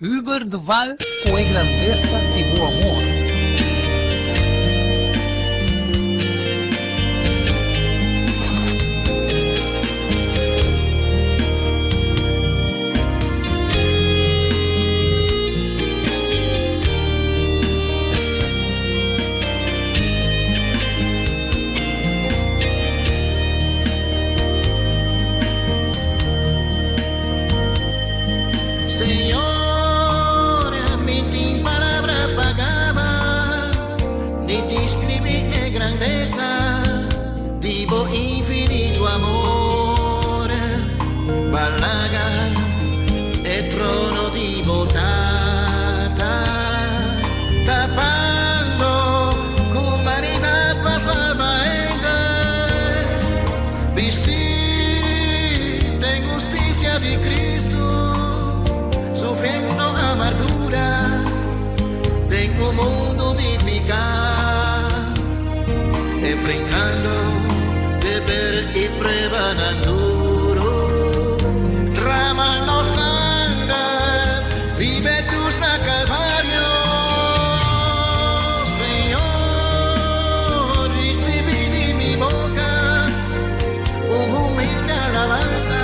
Hubert Duval cu e grandeza di bo amor. Señor, mi tin palabra pa gaba, ni describi e grandeza di bo infinito amor. B'a laga e trono di bo Tata, tapando cu humanidad pa salba hende. Bisti den husticia di Cristo, sufriendo amargura den un mundo di pica, enfrentando deber y pruebanan duro, dramando sanger riba e cruz na Calvario. Señor, ricibi di mi boca un humilde alabanza,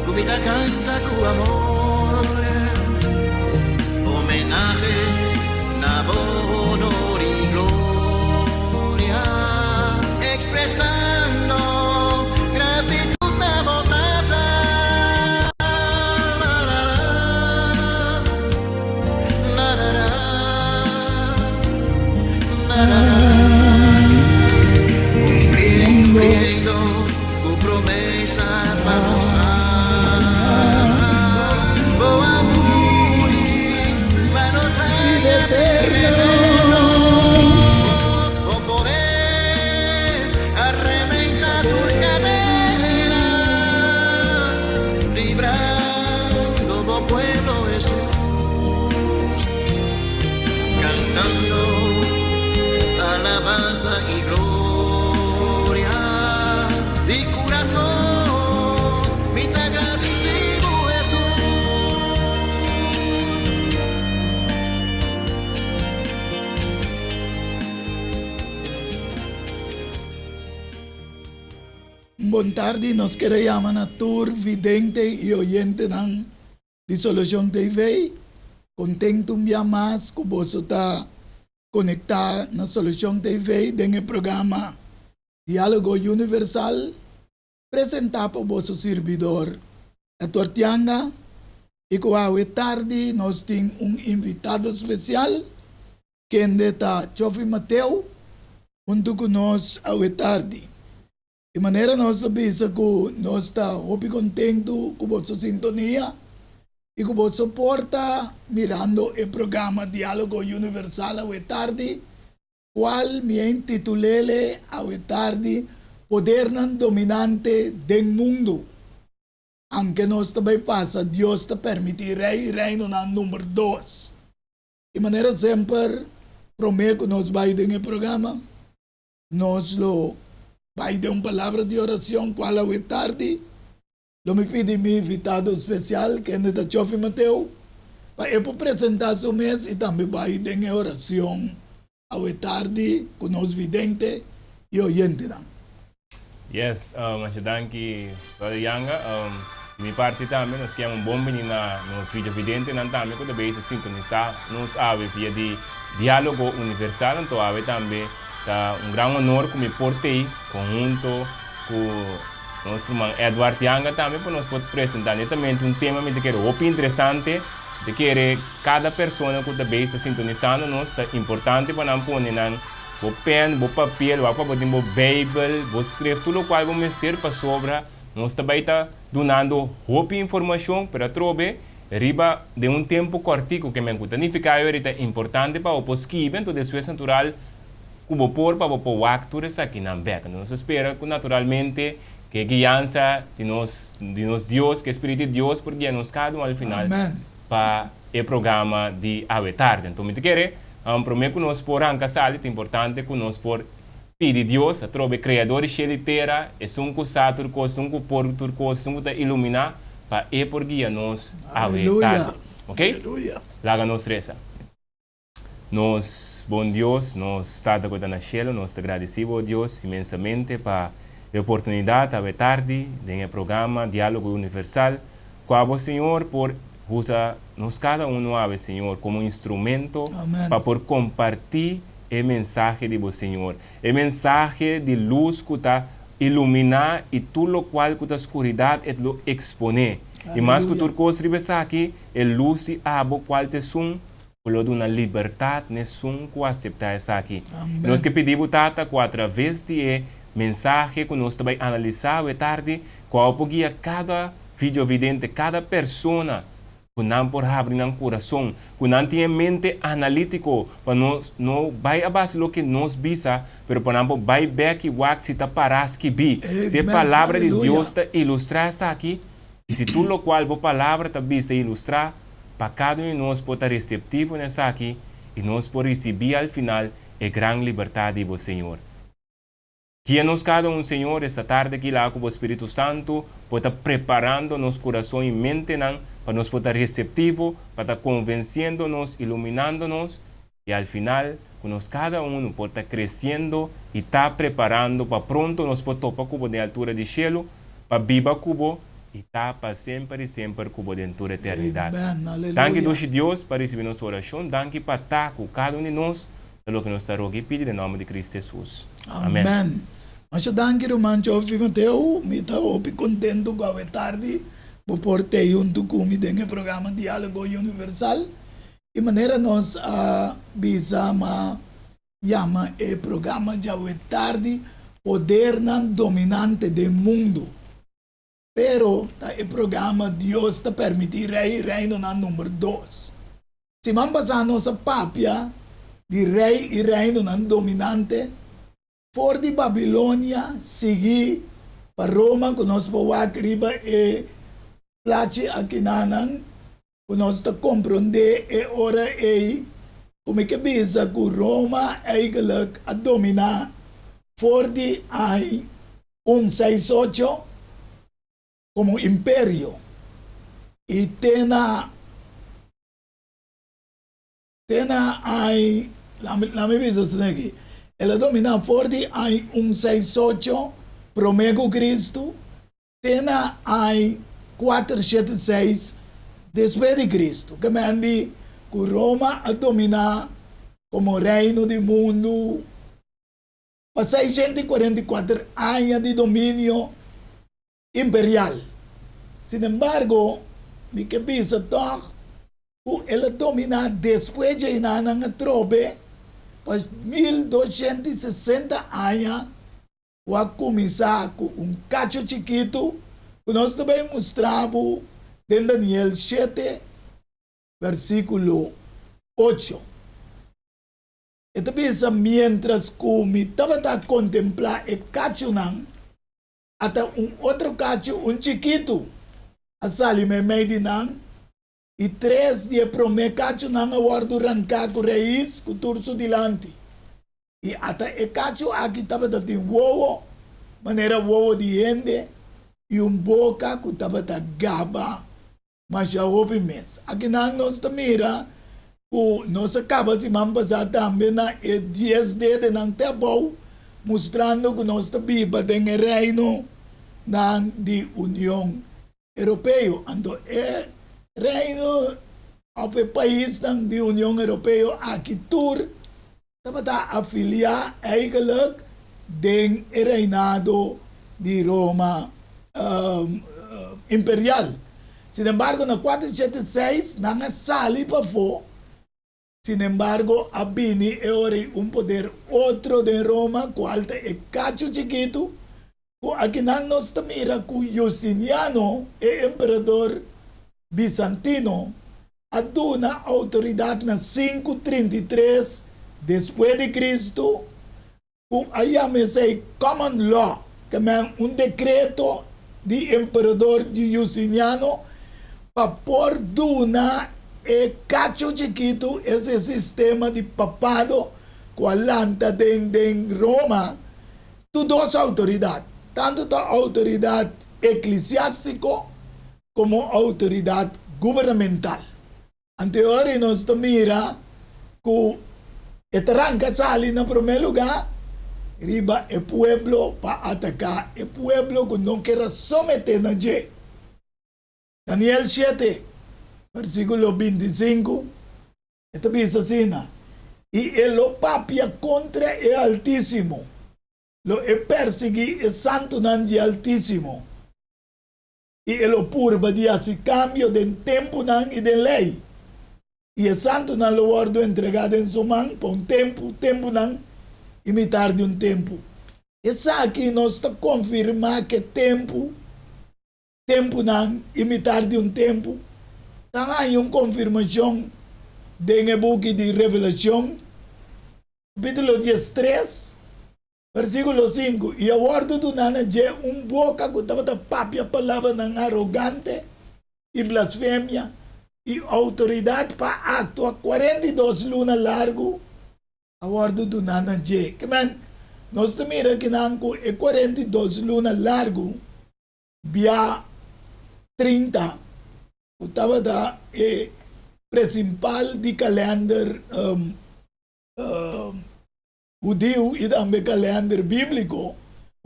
cu mi ta canta cu amor, homenahe na bo honor y gloria, expresando gratitud na bo Tata. La, la, la, la, la, la, la, la. Cumpliendo tu promesa pa nos salba, bo a muri pa nos Vida eterna. Bo poder a rebenta tur cadena, librando bo pueblo Jesús, cantando alabanza y gloria. Di corazón, mi ta agradecido Jesús. Bon tardi, nos kier yama na tur vidente y oyentenan di Solucion TV. Contento un bia mas cu boso ta conecta na Solucion TV den e programa Dialogo Universal presenta pa boso sirbidor Edward Tianga y cu awe tardi nos tin un invitado special kende ta Chofi Mateo hunto cu nos awe tardi. Di manera nos ta bisa cu nos ta hopi contento cu boso sintonia y cu boso por ta mirando e programa Dialogo Universal awe tardi, cual mi a intitulele awe tardi Podernan Dominante den Mundo. Aunke nos ta bay pasa Dios ta permiti Rey Reinonan number dos. Di manera semper prome cu nos bay den e programa, Nos lo bai den un palabra di oracion cual awe tardi lo mi pidi mi invitado special kende ta Chofi Mateo pa e por presenta su mes y tambe bai den e oracion awe tardi cu nos vidente y oyentenan. Yes, masha danki Brother Yanga. Di mi parti tambe nos kier un bon bini na nos videovidentenan tambe cu ta bezig sintonisa nos awe via di Dialogo Universal. Anto awe tambe ta un gran honor cu mi por tey conhunto cu nos ruman Edward Yanga tambe pa nos por presenta netamente un tema mi ta kere hopi interesante. Mi ta kere cada persona cu ta bezig ta sintonisando nos ta importante pa nan pone nan bo pen, bo papel, wak pa bo tin bo Bijbel, bo script, tur locual bo mester pasobra nos ta bay ta dunando hopi informacion, pero atrobe riba den un tempo cortico ke men cu ta nifica ayori ta importante pa bo por skibi, anto despues natural cu bo por pa bo por wak tur esakinan bek. Anto nos ta spera cu naturalmente cu e guiansa di nos di nos Dios, cu e Spiritu di Dios por guia nos cada un al final pa e programa di awe tarde. Anto mi ta kere, prome cu nos por ranca sali, ta importante cu nos por pidi Dios, atrobe Creador di shel y tera, Esun cu sa tur cos, Esun cu por tur cos, Esun cu ta ilumina. pa E por guia nos awe Aleluya. tardi. Ok? Aleluya. Laga nos resa. Nos bon Dios, nos Tata ku ta na shelu, nos ta gradisí bo, Dios, inmensamente pa e oportunidat awe tardi den e programa Diálogo Universal, ku abo, Señor, por usa nos kada uno awe, Señor, komo instrumento Amen. pa por kompartí e mensahe di bo, Señor. E mensahe di lus ku ta iluminá i tur lokual ku ta skuridat e lo eksponé. I mas ku Aleluya. tur kos riba esaki, e lus di abo kual ta esun ku lo duna libertat n'esun ku aseptá esaki. Nos Amen. ke pidi bo, Tata, ku atraves di e mensahe ku nos ta bai analisá awe tardi, ku abo por guia kada videovidente, kada persona, ku nan por habri nan kurason, ku nan tin e mente analítiko pa nos no bai a base loke nos bisa, pero pa nan por bai bèk i wak si ta pará skibí. Si e Amen. Palabra di Aleluya. Dios ta ilustrá esaki, I si tur lokual bo palabra ta bisa i ilustrá, pa kada un di nos por ta reseptivo na esaki i nos por risibí al final e gran libertat di bo, Señor. Guia nos kada un, Señor, esta tarde aki laga ku bo Spiritu Santu por ta preparando nos kurason i mentenan pa nos por ta reseptivo, pa ta konvensiendo nos, iluminando nos, i al final ku nos kada unu por ta kresiendo i ta preparando pa pronto nos por topa ku bo den altura di shelu, pa biba ku bo i ta pa semper i semper ku bo den tur eternidat. Amen. Danki Aleluya. dushi Dios pa risibi nos orashon, danki pa ta ku kada un di nos ta loke nos ta roga i pidi den nòmber di Kristu Hesus. Amen. Amen. Masha danki ruman Jofi Mateo, mi ta hopi kontentu ku awe tardi bo por tei huntu ku mi den e programa Diálogo Universal. Di manera nos a bisa ma yama e programa djawe tardi Podernan Dominante den Mundu. Pero ta e programa Dios Ta Permití Rei i Reinonan number dos. Siman pasá nos a papia di rei i reinonan dominante for di Babilonia sigui pa Roma ku nos por wak riba e plachi akinanan ku nos ta komprondé e ora ei ku mi ke bisa ku Roma eigelijk a dominá for di ai un seis ocho komo imperio i te na Te na ai, laat mi bisa asina aki, el a dominá for di ai un seis ocho promé ku Kristu te na ai kuater shete seis despues di Kristu. Ke men di ku Roma a dominá komo reino di mundu pa 644 aña di dominio imperial. Sinembargo, mi ke bisa tòg ku el a dominá despues dje inanan atrobe pa 1260 aña ku a kuminsá ku un kacho chikitu ku nos ta bai mustra bo den Daniel shete, versíkulo ocho. E ta bisa, Miéntras ku mi tabata kontemplá e kachunan, Ata un otro kachu, un chikitu, a sali meimei di nan, i tres di e promé kachunan a wòrdu ranká ku rais ku tur su dilanti. I ata e kachu aki tabata tin wowo manera wowo di hende i un boka ku tabata gaba Masha hopi mes. Akinan nos ta mira ku nos a kaba siman pasá tambe na e dies dedenan te abou, mustrando ku nos ta biba den e reinonan di Union Europeo. Anto e reino òf e paisnan di Union Europeo aki tur tabata afiliá eigenlijk den e reinado di Roma imperial. Sinembargo, na kuater shete seis nan a sali pafó, sinembargo a bini e ora ei un poder otro den Roma, kual ta e kachu chikitu, ku akinan nos ta mira ku Justiniano, e emperador bizantino, a duna outoridat na 533 despues di Kristu, ku a yama esei common law, ke men un dekreto di emperador Justiniano pa por duna e kachu chikitu ese sistema di papado ku a lanta den den Roma tur dos outoridat, tantu ta outoridat eklesiástiko. Komo outoridat gubernamental. Anto e ora nos ta mira ku e ta ranka sali na promé lugá riba e pueblo pa ataká e pueblo ku no ker a someté na dje. Daniel shete, versíkulo 25, e ta bisa asina, I e lo papia kontra e Altísimo, lo e persiguí e santunan di Altísimo. I e lo purba di hasi kambio den tempunan i den lei. I e santunan lo wòrdu entregá den su man pa un tempu, tempunan i mitar di un tempu. Esaki nos ta konfirmá ku e tempu, tempunan i mitar di un tempu ta haña un konfirmashon den e buki di Revelashon, kapítulo 13, Versíkulo 5, I a wòrdu duná na dje un boka ku tabata papia palabranan arogante i blasfemia, i outoridat pa aktua 42 luna largu a wòrdu duná na dje. Ke men, nos ta mira kinan ku e 42 luna largu bia 30 ku tabata e presimpal di kalènder Hudiu i tambe kalènder bíbliko,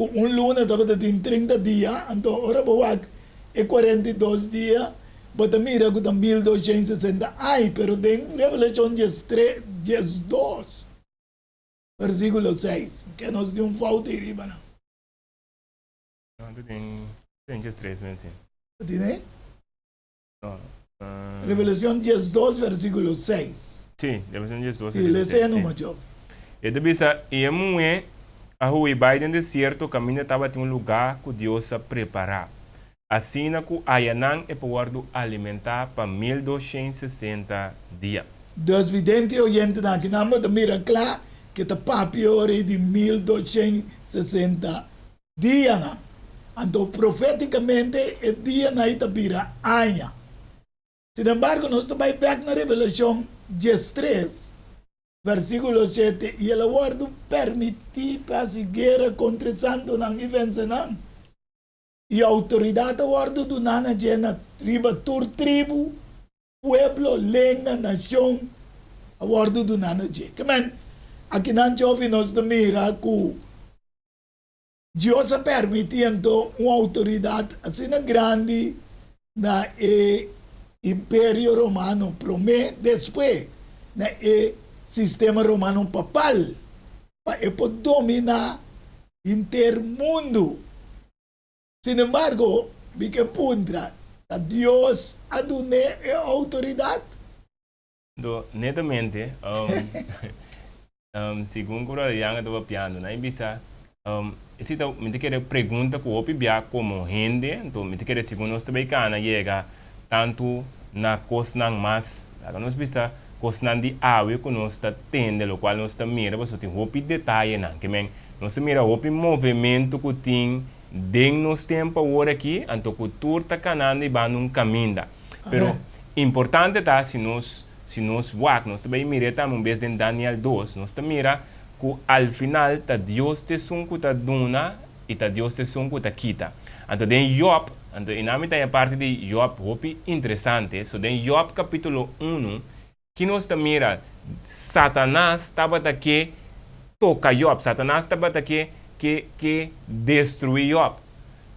ku un luna tabata tin 30 dia, anto ora bo wak e 42 dia, bo ta mira ku ta 1260 aña, pero den Revelashon 12, versíkulo 6, ke nos tin un fout ei riba nan. No, ta den 13 men si. Bo tin ei? Revelashon 12, versíkulo 6. Sí, Revelashon 12, Sí, versíkulo 6. les'é numa, Job. E ta bisa, I e muhé a hui bai den desierto kaminda tabatin un lugá ku Dios a prepará, asina ku ayanan e por wòrdu alimentá pa 1260 dia. Dus vidente i oyentenan aki nan bo ta mira kla ku e ta papia ora ei di 1260 Dianan. Anto profétikamente e dianan ei ta bira aña. Sinembargo, nos ta bai bèk na Revelashon 13, versíkulo 7, i el a wòrdu permití pa hasi guera kontra e santunan i vense nan. I outoridat a wòrdu duná na dje na riba tur tribu, pueblo, lenga, nashon a wòrdu duná na dje. Ke men, akinan Jovi nos ta mira ku Dios a permití anto un outoridat asina grandi na e Imperio Romano promé, despues na e sistema romano papal, pa e por dominá henter mundu. Sinembargo, mi ke puntra, ta Dios a dun'é e outoridat? Do, netamente, segun ku Brother Yanga ta papiando, nan a bisa, esei ta, mi ta kere pregunta ku hopi bia komo hende, anto mi ta kere segun nos ta bai kana yega tantu na kosnan mas, laga nos bisa, kosnan di awe ku nos ta tende, lokual nos ta mira, pasobra tin hopi detayenan, ke men nos ta mira hopi movementu ku tin den nos tempu awor aki, anto ku tur ta kanando i banda un kaminda. Pero importante ta si nos si nos wak, nos ta bay mir'é tambe un bes den Daniel 2, nos ta mira cu al final ta Dios ta esun cu ta duna y ta Dios ta esun cu ta kita. Anto den Job, anto y nan mi ta haña parti di Job hopi interesante, so den Job capitulo 1, ki nos ta mira? Satanas tabata ke toka Job, Satanas tabata ke ke ke destruí Job.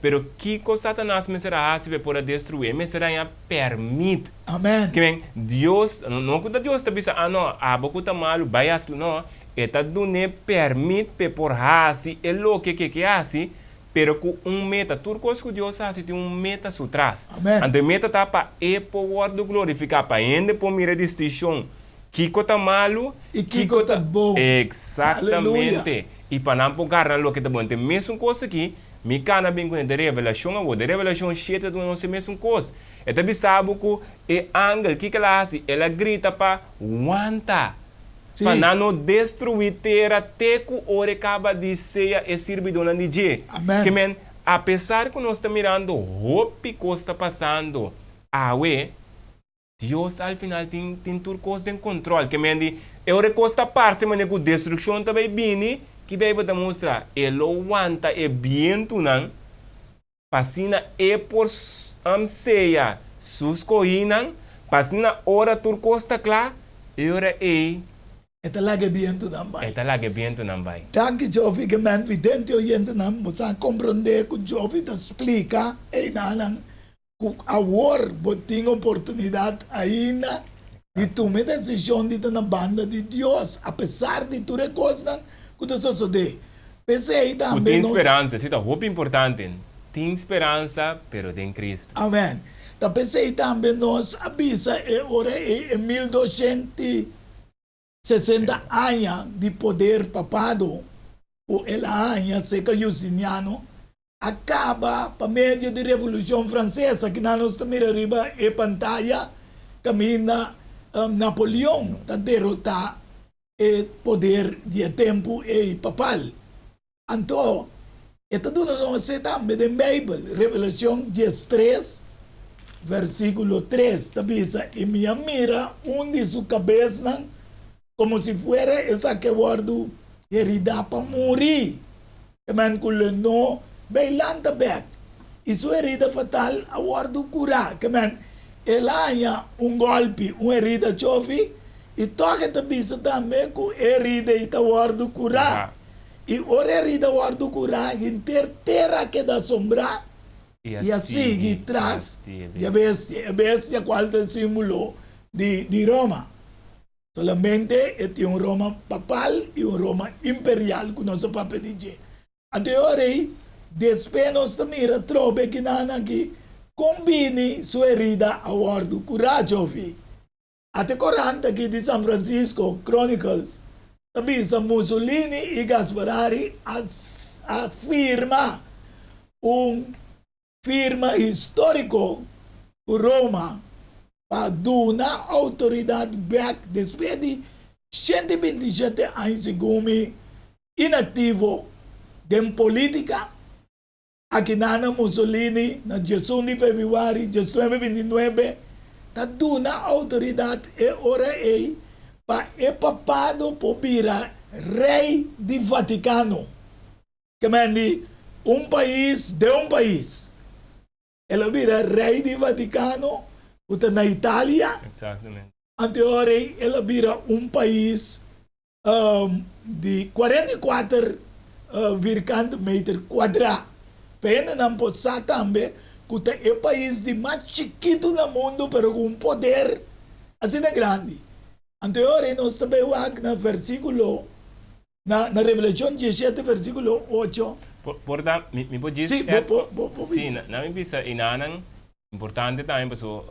Pero kiko Satanas mester a hasi pa e por a destruí? E mester a haña pèrmit. Amen. Ke men, Dios, no, no ku ta Dios ta bisa, ah no, abo ku ta malu, bai hasi lo. No, e ta dun'é pèrmit pa e por hasi e loke ke ke hasi, Pero ku un meta. Tur kos ku Dios hasi tin un meta su tras. Amen. Anto e meta ta pa E por wòrdu glorifiká, pa hende por mira e distinshon kiko ta malu I kiko ta bon. Eksaktamente. Aleluya. I pa nan por garna loke ta bon. Anto e mesun kos aki, mi kana bin kuné den Revelashon awor. Den Revelashon 7 ta duna nos e mesun kos. E ta bisa bo ku e angel, kiko el a hasi? El a grita pa wanta. Sí. Pa nan no destruí tera te ku ora e kaba di sea e sirbidónan di dje. Amèn. Ke men, apesar ku nos ta mirando hopi kos ta pasando awe, Dios al final tin tin tur kos den kontròl. Ke men di, e ora e kos ta parse manera ku destrukshon ta bai bini, ki Beibel ta mustra? E lo wanta e bientunan. Pa asina e por seya su skohínan, pa asina ora tur kos ta kla, e ora ei. E ta laga e bientunan bai. E ta laga e bientunan bai. Danki Jovi ke men vidente oyentenan bo sa komprondé ku Jovi ta splika einanan ku awor bo tin oportunidat ainda di tuma e desishon di ta na banda di Dios apesar di tur e kosnan ku ta sosodé. P'esei Ku tambe tin nos. speransa, esei ta hopi importante, tin speransa pero den Cristo. Amen. Ta p'esei tambe nos a bisa e ora ei e 1260 aña di poder papado ku el a haña serka Justiniano a kaba pa medio di Revolushon Franses. Akinan nos ta mira riba e pantaya kaminda Napoleon ta derotá e poder di e tempu ei papal. Anto, e ta duna nos e tambe den Beibel. Revelashon 13, versíkulo 3 ta bisa, I mi a mira un di su kabesnan komo si fuera esaki a wòrdu heridá pa muri. E man ku lo no bai lanta bèk, i su herida fatal a wòrdu kurá. Ke men, el a haña un gòlpi, un herida chofi, i tòg e ta bisa tambe ku e herida ei ta wòrdu kurá. I ora e herida wòrdu kurá, henter tera a keda asombrá i a sigui tras di e bestia, e bestia kual ta e símbolo di Roma. Solamente e tin un Roma papal i un Roma imperial ku nos a papia di dje. Anto e ora ei, despe nos ta mira trobe kinan aki kon bini su herida a wòrdu kurá, Jofi. Ata e korant aki di San Francisco Chronicles ta bisa Mussolini i Gasparari a a firma un firma históriko ku Roma pa duna outoridat bèk despues di 127 aña segun mi inaktivo den polítika. Akinana Mussolini na 11 di febrüari 1929 ta duna outoridat e ora ei pa e papado por bira rei di Vatikano. Ke men di un pais den un pais. El a bira rei di Vatikano ku ta na Italia. Exactamente. Anto e ora ei el a bira un pais di 44 virkante meter kuadrá. Pa hendenan por sa tambe ku ta e pais di mas chikitu na mundu pero ku un poder asina grandi. Anto e ora ei nos ta bai wak na versíkulo Na na Revelashon 17 versíkulo 8. Por por ta mi mi por djis Sí, bo add por bo por sí bisa. na na mi bisa enanan importante tambe paso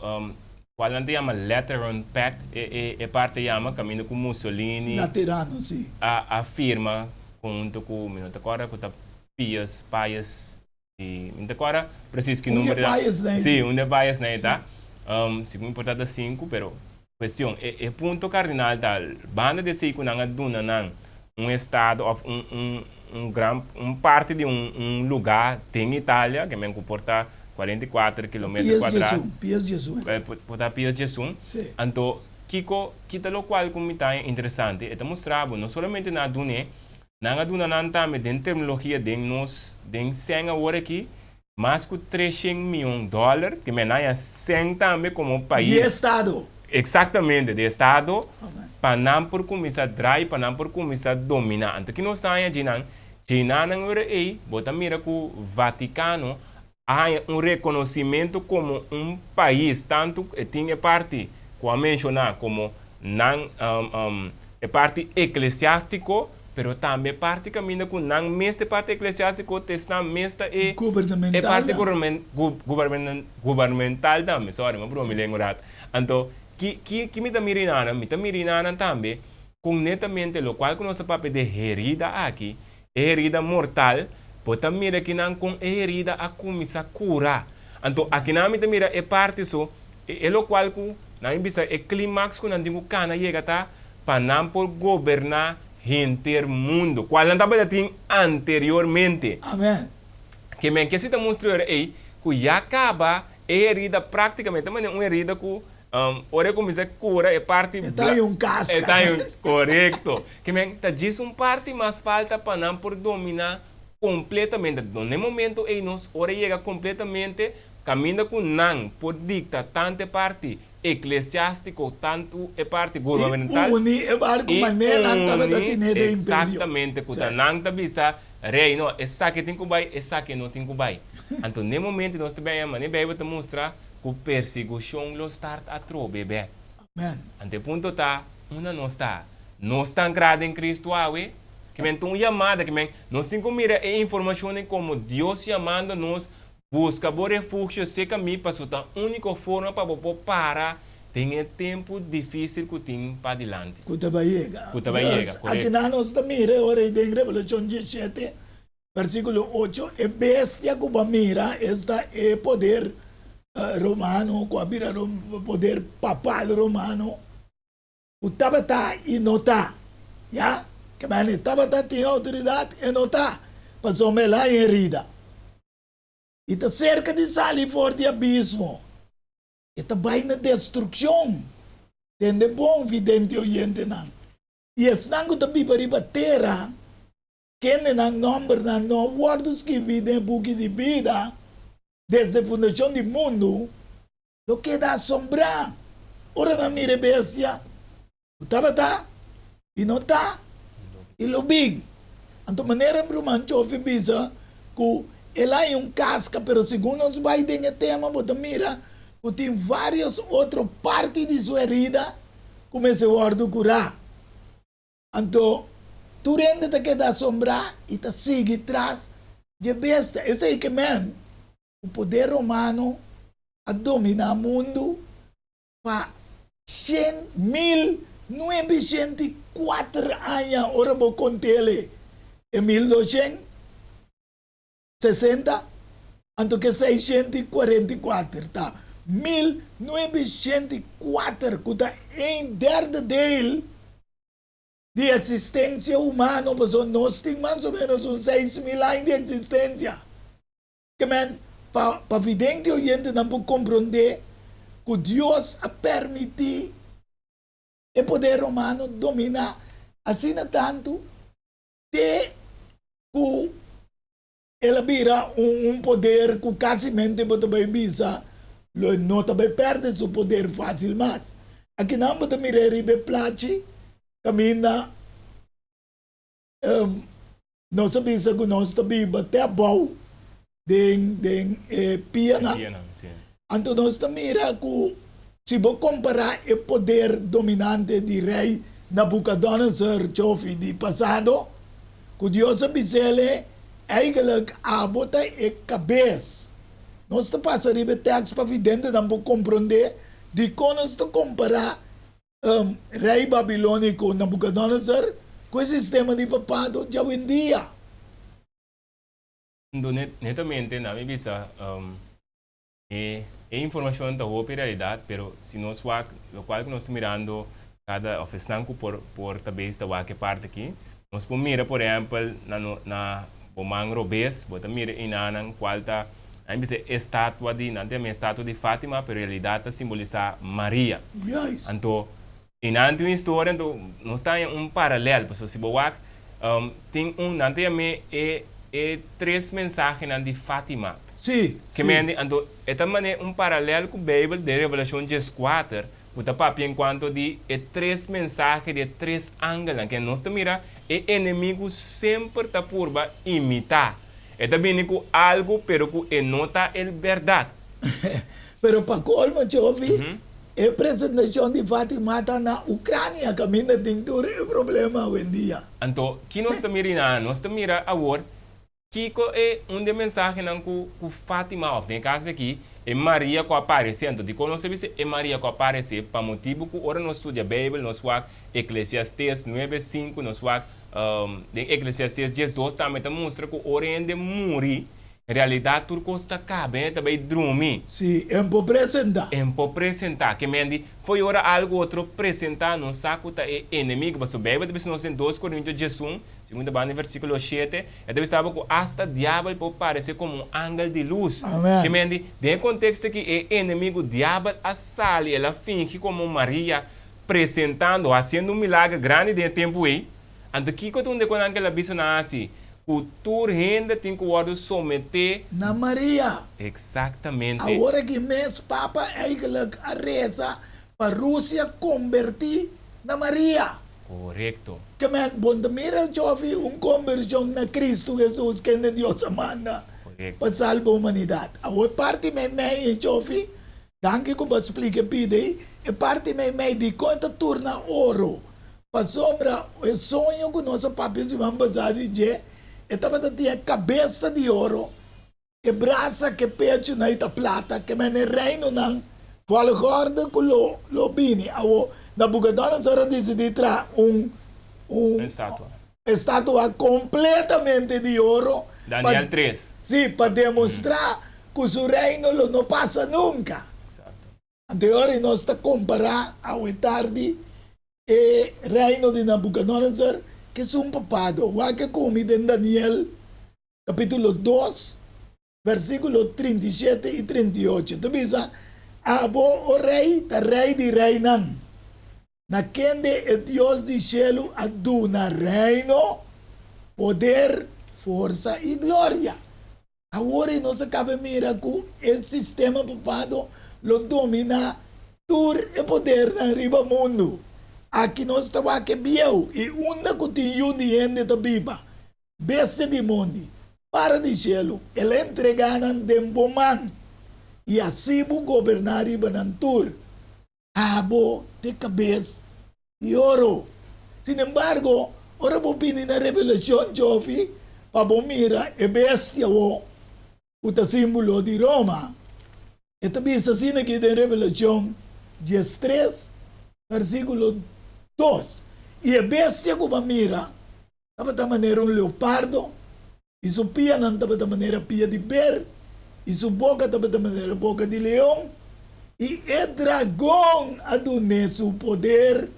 cual nan ta yama Lateran Pact e e e parte yama caminda cu Mussolini Laterano, sí. a a firma hunto cu mi no ta corda cu ta Pius Pius di mi no ta corda precies ki Un di e number ta Pius nan sí ei. un di e Pius nan ei Sí. ta si mi por ta ta sinku pero Cuestion, e e punto cardinal ta, banda di esey cu nan a duna nan un estado of un un un gran un parti di un un lugar den Italia, ke men cu por ta 44 Ta kilometer Pies cuadra, Djesun, Pies Djesun era. por ta Pies Djesun. Sí. Anto, kico, ki ta locual cu mi ta interesante? E ta mustra bo, no solamente nan a dun'e, nan a duna nan tambe den terminologia den nos, den sèn awor aki, Mas ku 300 mion dòler, ke men haña sèn tambe komo pais. Di estado. Eksaktamente, di estado, pa nan por kuminsá drai, pa nan por kuminsá dominá. Anto ki nos ta haña djinan? Djinan nan ora ei, bo ta mira ku Vatikano a haña un rekonosimentu komo un pais, tantu e tin e parti ku a menshoná komo nan e parti eklesiástiko, pero tambe e parti kaminda ku nan mes e parti eklesiástiko ta esnan mes ta e e parti gubernamental tambe, sorry mi a broma mi lengua rat. Anto ki ki ki mi ta mira inanan? Mi ta mira inanan tambe kon netamente lokual ku nos ta papia di e herida aki, e herida mortal, bo ta mira kinan kon e herida a kuminsá kura. Anto akinan mi ta mira e parti so E lokual ku nan bisa e klimaks ku nan tin ku kana yega ta pa nan por goberná henter mundu, kual nan tabata tin anteriormente. Amen. Ke men ke si ta mustra ora ei ku ya kaba e herida praktikamente ta manera un herida ku ora e kuminsá kura e parti E ta un kaska. E ta un korekto. Ke men ta djis un parti mas falta pa nan por dominá. Kompletamente. Na e momento ei nos ora yega kompletamente kaminda ku nan por dikta tantu e parti eklesiástiko tantu e parti gubernamental. I uni e barku I manera nan tabata uni tine den imperio. eksaktamente ku ta nan ta bisa rei no esaki tin ku bai esaki no tin ku bai. Anto na e momento nos ta bia manera Beibel ta mustra ku persigushon lo start atrobe bek. Amen. Anto e punto ta unda nos ta? Nos ta ankrá den Kristu awe? Ke men ta un yamada, ke men nos tin ku mira e informashonnan komo Dios yamando nos, Buska bo refugio serka mi paso ta úniko forma pa bo por para den e tempu difísil ku tin padilanti. Ku ta bai yega. Ku ta bai yega, Dus, korekto. akinan nos ta mira e ora ei den Revelashon diesshete, versíkulo ocho, e bestia ku bo a mira, esta e poder romano ku a bira poder papal romano, Ku tabata i no ta. Ya, ke mane tabata tin outoridat, e no ta, pasobra el a herida. I ta serka di sali for di abismo. E ta bai na destrukshon. Tende bon, vidente oyentenan. I esnan ku ta biba riba tera, kende nan nòmbernan no a wòrdu skibí den e buki di bida desde fundashon di mundu, lo keda asombrá ora nan mira e bestia ku tabata i no ta i lo bin. Anto manera ruman Chofi bisa ku el a haña un kaska, pero segun nos bai den e tema bo ta mira ku tin vários otro parti di su herida ku mester wòrdu kurá. Anto tur hende ta keda asombrá i ta sigui tras dje bestia. Esei ke men ku poder romano a dominá mundu pa shen 1904 aña, ora bo kont'el e 1260, anto ke 644 ta 1904 ku ta een derde deel di eksistensia humano, pasobra nos tin mas o ménos un 6000 aña di eksistensia. Ke men, pa pa vidente oyentenan por komprondé ku Dios a permití e poder romano dominá asina tantu te ku el a bira un un poder ku kasimente bo ta bai bisa lo e no ta bai pèrdè su poder fásil mas. Akinan bo ta mir'é riba e plachi kaminda Nos a bisa ku nos ta biba te abou den den e pianan. Anto nos ta mira ku si bo kompará e poder dominante di rei Nabukodonosor chofi di pasado, ku Dios a bis'el eigenlijk abo ta e kabes. Nos ta pasa riba e tèks pa videntenan por komprondé dikon nos ta kompará Rei babilóniko Nabukodonosor ku e sistema di papado djawendia. Ndo netamente na mi bisa e e informacion ta hopi realidad pero si nos wak locual cu nos ta mirando cada of esnan cu por por ta bezig ta wak e parti aki nos por mira por ehempel na no na bo man robes bo ta mira enanan cual ta Nan bisa e estatua di, nan ta yama e estatua di Fatima, pero en realidad ta simbolisa Maria. Juist. Anto, i nan tin un historia, anto nos ta haña un paralel, pasobra si bo wak, tin un, nan ta yam'é e e tres mensahenan di Fatima. Sí, Ke sí. mende, anto e ta manera un paralel ku Beibel den Revelashon 14, ku ta papia enkuanto di e tres mensahe di e tres angelnan. Ke nos ta mira e enemigu semper ta purba imitá. E ta bini ku algu pero ku e no ta el bèrdat. Pero pa kolmo Chofi, e presentashon di Fatima ta na Ucrania kaminda tin tur e problema awendia. Anto, ki nos ta mira einan? Nos ta mira awor kiko e un di e mensahenan ku ku Fatima òf den e kas aki e Maria ku a paresé. Anto dikon nos ta bisa e Maria ku a paresé? Pa motibu ku ora nos studia Beibel nos wak Eklesiastes nuebe sinku nos wak Den Eklesiastes 12 tambe ta mustra ku ora hende muri, en realidat tur kos ta kaba, hende ta bai drumi. Sí, en por presentá. En por presentá. Ke men di, fo'i ora algu otro presentá, nos sa ku ta e enemigu. Pasobra Beibel ta bisa nos den 2 Korintios 11, segun ta banda den versíkulo shete, e ta bisa bo ku asta diabel por paresé komo un angel di lus. Amèn. Ke men di, den e konteksto aki e enemigu diabel a sali, el a fingi komo Maria, presentando, hasiendo un milager grandi den e tempu ei, anto kiko ta un de ku nan ke la bisa nan hasi? ku tur hende tin ku wòrdu someté. Na Maria. Eksaktamente. Awor aki mes Papa eigenlijk a resa pa Rusia kombertí na Maria. Korekto. Ke men bon ta mira chofi un kombershon na Kristu Hesus kende Dios a manda pa salba humanidat. Awor parti meimei e chofi, danki ku bo a splika e pida ei, e parti meimei dikon e ta turna oro? Pasobra e soño ku nos a papia siman pasá di dje, e tabata tin e kabesa di oro, e brasa ku e pechunan i ta plata, ke men e reinonan volgorde ku lo lo bini. Awor, Nabukodonosor a disidí traha un un Estatua. estatua kompletamente di oro pa, Daniel tres. sí, pa demostrá ku su reino lo no pasa nunka. Eksakto. Anto e ora nos ta kompará awe tardi e reino di Nabukodonosor ku esun papado. Wak e kumi den Daniel kapítulo dos, versíkulo 37 i 38. Ta bisa, Abo, o rei, ta rei di reinan, na kende e Dios di shelu a duna reino, poder, forsa i gloria. Awor i nos a kaba mira ku e sistema papado lo dominá tur e podernan riba mundu. Aki nos ta wak e bieu i unda ku tin yu di hende ta biba. Bestia di mondi, para di shelu, el a entregá nan den bo man i hasi bo goberná riba nan tur. Abo t'e kabes di oro. Sin embargo, ora bo bini na Revelashon djofi pa bo mira e bestia wo ku ta símbolo di Roma, e ta bisa asina aki den Revelashon 13, versíkulo 2, I e bestia ku bo a mira tabata manera un leopardo, i su pianan tabata manera pia di ber, i su boka tabata manera boka di leon, i e dragon a dun'é su poder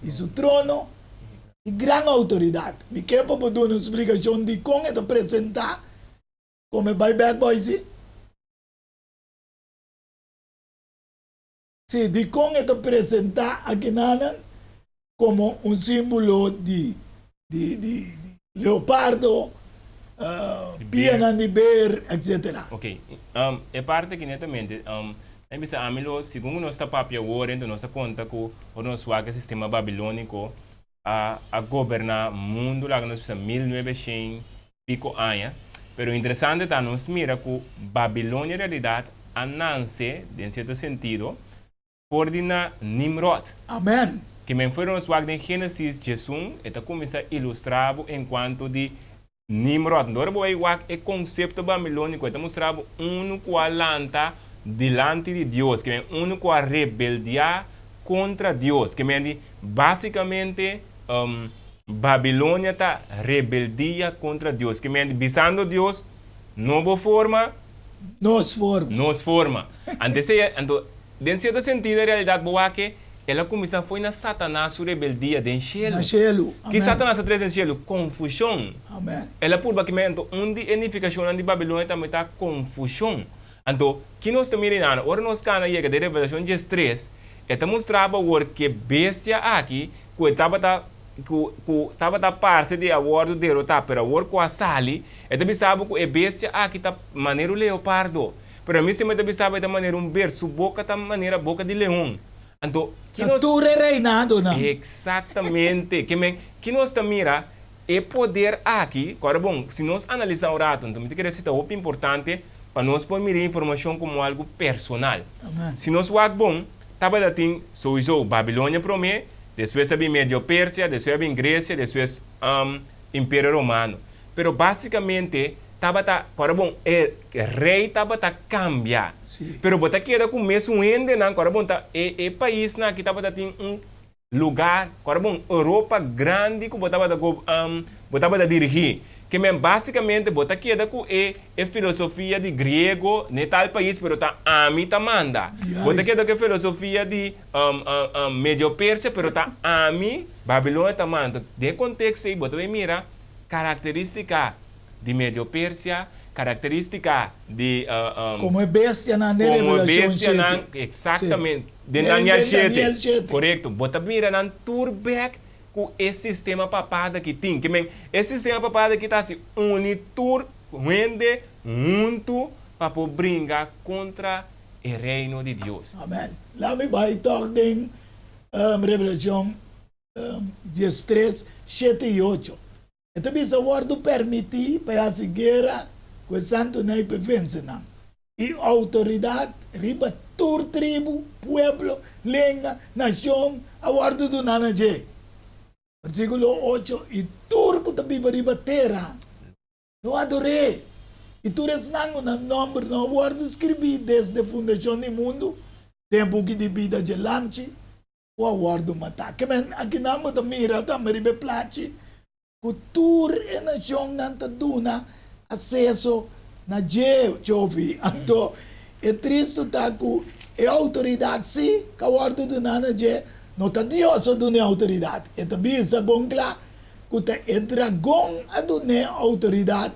i su trono i gran outoridat. Mi ke pa bo duna un splikashon dikon e ta presentá komo e bai bèk boisi. Sí, dikon e ta presentá akinanan komo un símbolo di di di leopardo, pianan di ber, etcetera? Ok, e parti aki netamente, mi bisa ami lo, segun ku nos ta papia awor, enton nos ta konta ku ora nos wak e sistema babilóniko a a goberná mundu laga nos bisa 1900 piko aña. Pero interesante ta nos mira ku Babilonia en realidat a nanse, den sierto sentido, for di na Nimrod. Amen. Ke men fuera nos wak den Génesis 11, e ta kuminsá ilustrá bo enkuanto di Nimrod. Ora bo bai wak e konsepto babilóniko, e ta mustra bo unu ku a lanta dilanti di Dios, ke men unu ku a rebeldiá kontra Dios. Ke men di, básikamente, Babilonia ta rebeldia kontra Dios. Ke men di, bisando Dios, No bo forma. Nos forma. Nos forma. Anto esei, anto, den sierto sentido, en realidat, bo wak ke el a kuminsá fo'i na Satanas su rebeldia den shelu. Na shelu. Ki Amen. Satanas a trese den shelu? Konfushon. Amen. El a purba ki men, anto, un di e nifikashonnan di Babilonia tambe ta konfushon. Anto, ki nos ta mira einan? Ora nos kana yega den Revelashon 13, e ta mustra bo awor ke bestia aki ku e tabata ku ku tabata parse di a wòrdu derotá, pero awor ku a sali, e ta bisa bo ku e bestia aki ta manera un leopardo, pero a mismo e ta bisa bo e ta manera un ber, su boka ta manera boka di leon. Anto, ki Ta nos. tur e reinadonan. Eksaktamente. Ke men, ki nos ta mira? E poder aki, ku ora bon, si nos analisá un ratu, anto mi ta kere si ta hopi importante pa nos por mira e informashon komo algu personal. Amen. Si nos wak bon, tabata tin souiso Babilonia promé, despues a bin Medio Persia, despues a bin Gresia, despues Imperio Romano. Pero básikamente tabata, ku ora bon, e rei tabata kambia. Sí. Pero bo ta keda ku mesun hendenan, ku ora bon, ta e e paisnan aki tabata tin un Lugá, ku ora bon, Europa grandi ku bo tabata go bo tabata dirigí. Ke men básikamente bo ta keda ku e e filosofia di griego n'e tal pais pero ta ami ta manda. Bo ta Juist. keda ku e filosofia di Medio Persia pero ta ami, Babilonia, ta manda. Den e konteksto ei bo ta bai mira karakterístika di Medio Persia, karakterístika di Komo e bestianan den komo e Revelashon bestianan, shete. Sí. eksaktamente. Den Den Daniel den shete. Daniel shete. Korekto. Bo ta mira nan tur bek. ku e sistema papado aki tin. Ke men, e sistema papado aki ta hasi uni tur hende huntu pa por bringa kontra e Reino di Dios. Amen. Laat mi bai tòg den Revelashon diestres, shete i ocho. E ta bisa wòrdu pèrmití pa e hasi guera ku e santunan i pa e vense nan. I outoridat riba tur tribu, pueblo, lenga, nashon a wòrdu duná na dje. Versíkulo ocho, I tur ku ta biba riba tera lo ador'é, i tur esnan ku nan nòmber no a wòrdu skribí desde fundashon di mundu den e buki di bida dje Lamchi, ku a wòrdu matá. Ke men akinan bo ta mira tambe riba e plachi ku tur e nashonnan ta duna aseso na dje, Jovi. Anto e tristu ta ku e outoridat si ku a wòrdu duná na dje, no ta Dios a dun'é outoridat. E ta bisa bon kla ku ta e dragon a dun'é outoridat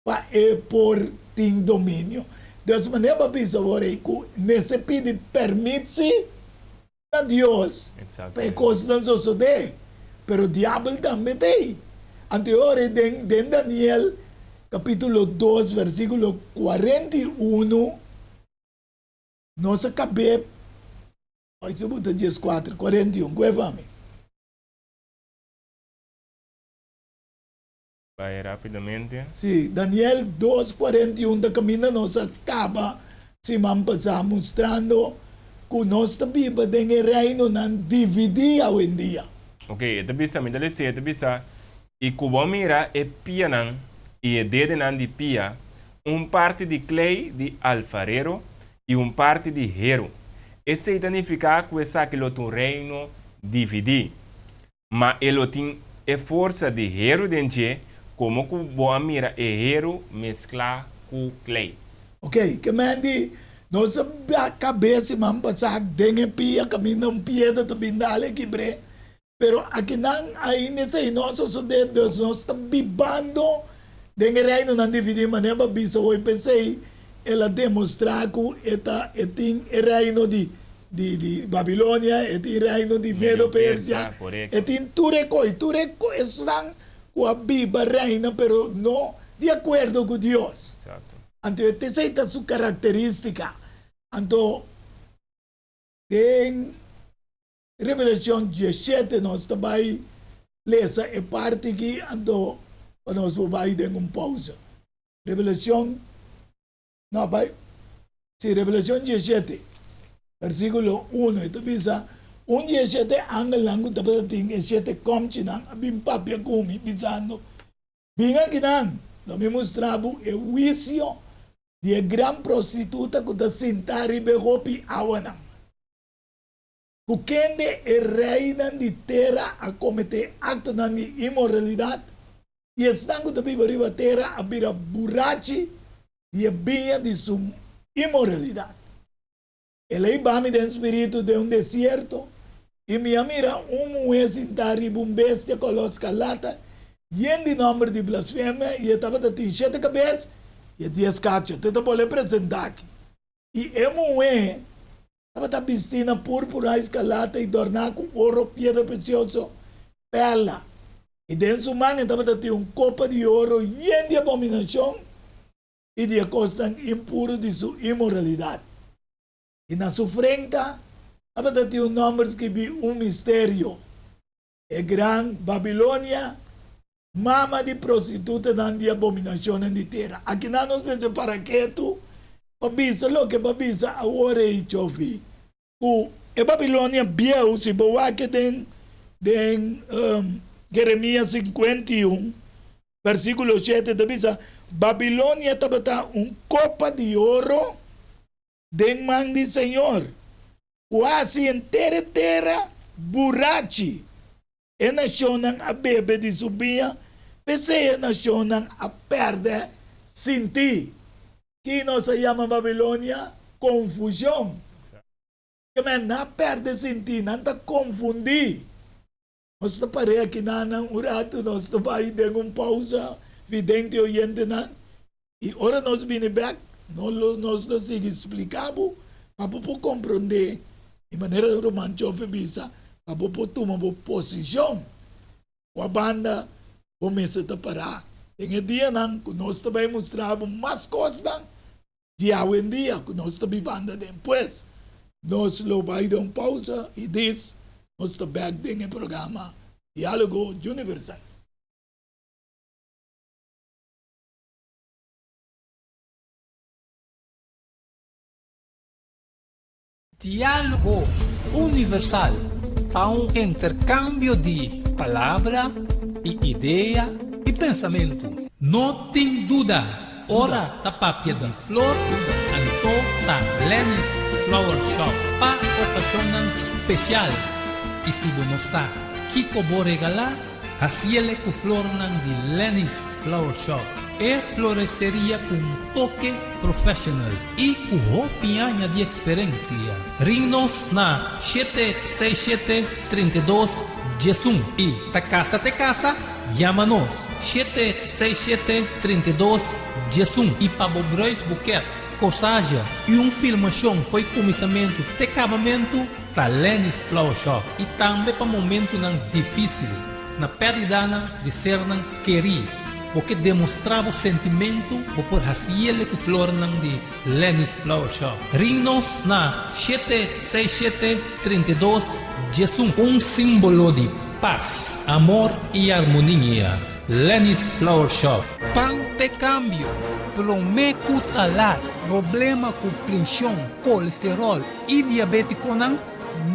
pa e por tin dominio. Dus manera bo a bisa awor ei ku mester pidi permit si na Dios pa e kosnan sosodé, pero diabel tambe ta ei. Anto e ora ei den den Daniel kapitulo dos versikulo 41 nos a kab'é, oi si bo ta 14, 41, kue pa mi? Bai rapidamente. Sí, Daniel dos, 41 ta kaminda nos a kaba siman pasá mustrando ku nos ta biba den e reinonan dividí awendia. Ok, e ta bisa, mi ta lesa, e ta bisa, I ku bo mira e pianan i e dedenan di pia, un parti di klei di alfarero i un parti di heru. Esei ta nifiká ku esaki lo ta un reino dividí. Ma e lo tin e forsa di heru den dje, komo ku bo a mira e heru mesklá ku klei. Ok, ke men di, nos a bia kabes siman pasá den e pia kaminda un piedra ta bin dal e kibr'é, pero akinan ainda esei no a sosodé, dus nos ta bibando den e reinonan dividí, manera bo a bisa hoy, p'esei el a demostrá ku e ta e tin e reino di di di Babilonia, e tin reino di Medo-Persia, e tin tur e koi, tur e esnan ku a biba reina pero no di akuerdo ku Dios. Anto esei ta su karakteristika. Anto den Revelashon 17 nos ta bai lesa e parti aki anto pa nos por bai den un pousa. Revelashon No, bai. Sí, Revelacion 17, versiculo 1, e ta bisa, Un di e shete angelnan cu tabata tin e shete comchinan a bin papia cu mi, bisando, Bin akinan, lo mi mustra bo e huicio di e gran prostituta cu ta sinta riba e hopi awanan, cu kende e reinan di tera a comete actonan di inmoralidad, i esnan ku ta biba riba tera a bira burachi di e biña di su inmoralidat. El a hiba mi den spiritu den un desierto, i mi a mira un muhé sintá riba un bestia koló skarlata, yen di nòmber di blasfemia, i e tabata tin shete kabes i e dies kacho. Te ta bolbe presentá aki. I e muhé Tabata bistí na púrpura i skarlata i dòrná ku oro, piedra presioso, pèrla. I den su man e tabata tin un kopa di oro yen di abominashon i di e kosnan impuru di su inmoralidat. I na su frenta tabata tin un nòmber skibí, un misterio, E gran Babilonia, mama di prostitutanan di abominashonnan di tera. Akinan nos mester para ketu pa bisa loke bo a bisa awor ei, Chofi, ku e Babilonia bieu, si bo wak den den Jeremias 51, versikulo 7, ta bisa, Babilonia tabata un kopa di oro den man di Señor, ku a hasi henter e tera burachi. E nashonnan a bebe di su biña, p'esei e nashonnan a pèrdè sintí. Ki nos a yama Babilonia? Konfushon. Ke men nan a pèrdè sintí, nan ta konfundí. Nos ta par'é akinan un ratu, nos ta bai den un pousa, vidente oyentenan, i ora nos bini bèk, nos lo nos lo sigui splika bo pa bo por komprondé, di manera ruman Joffrey bisa. pa bo por tuma bo posishon kua banda bo mester ta pará den e dianan ku nos ta bai mustra bo mas kosnan di awendia ku nos ta bibando aden. Pues, nos lo bai den un pausa i dis nos ta bèk den e programa Diálogo Universal. Diálogo Universal ta un interkambio di palabra i idea i pensamentu. No tin duda, ora ta papia di flor, anto ta Lenny's Flower Shop pa okashonnan spesial. I si bo no sa kiko bo regalá, Hasiele ku flornan di Lenny's Flower Shop, e floresteria ku un toke professional i ku hopi aña di eksperensia. Ring nos na 767 32 11 i ta kasa te kasa, yama nos 767 32 11 i pa bo bruidsboeket, corsage i un filmashon fo'i kuminsamentu te kabamentu. Ta Lenny's Flower Shop i tambe pa momentunan difísil, na pèrdidanan di sernan kerí. Bo ke demostrá bo sentimentu, bo por hasiele ku flornan di Lenny's Flower Shop. Ring nos na shete seis shete 32 11. Un símbolo di pas, amor i armonia. Lenny's Flower Shop. Pan p'e kambio, promé ku ta lat, problema ku prenshon, kolesteròl, I diabétikonan,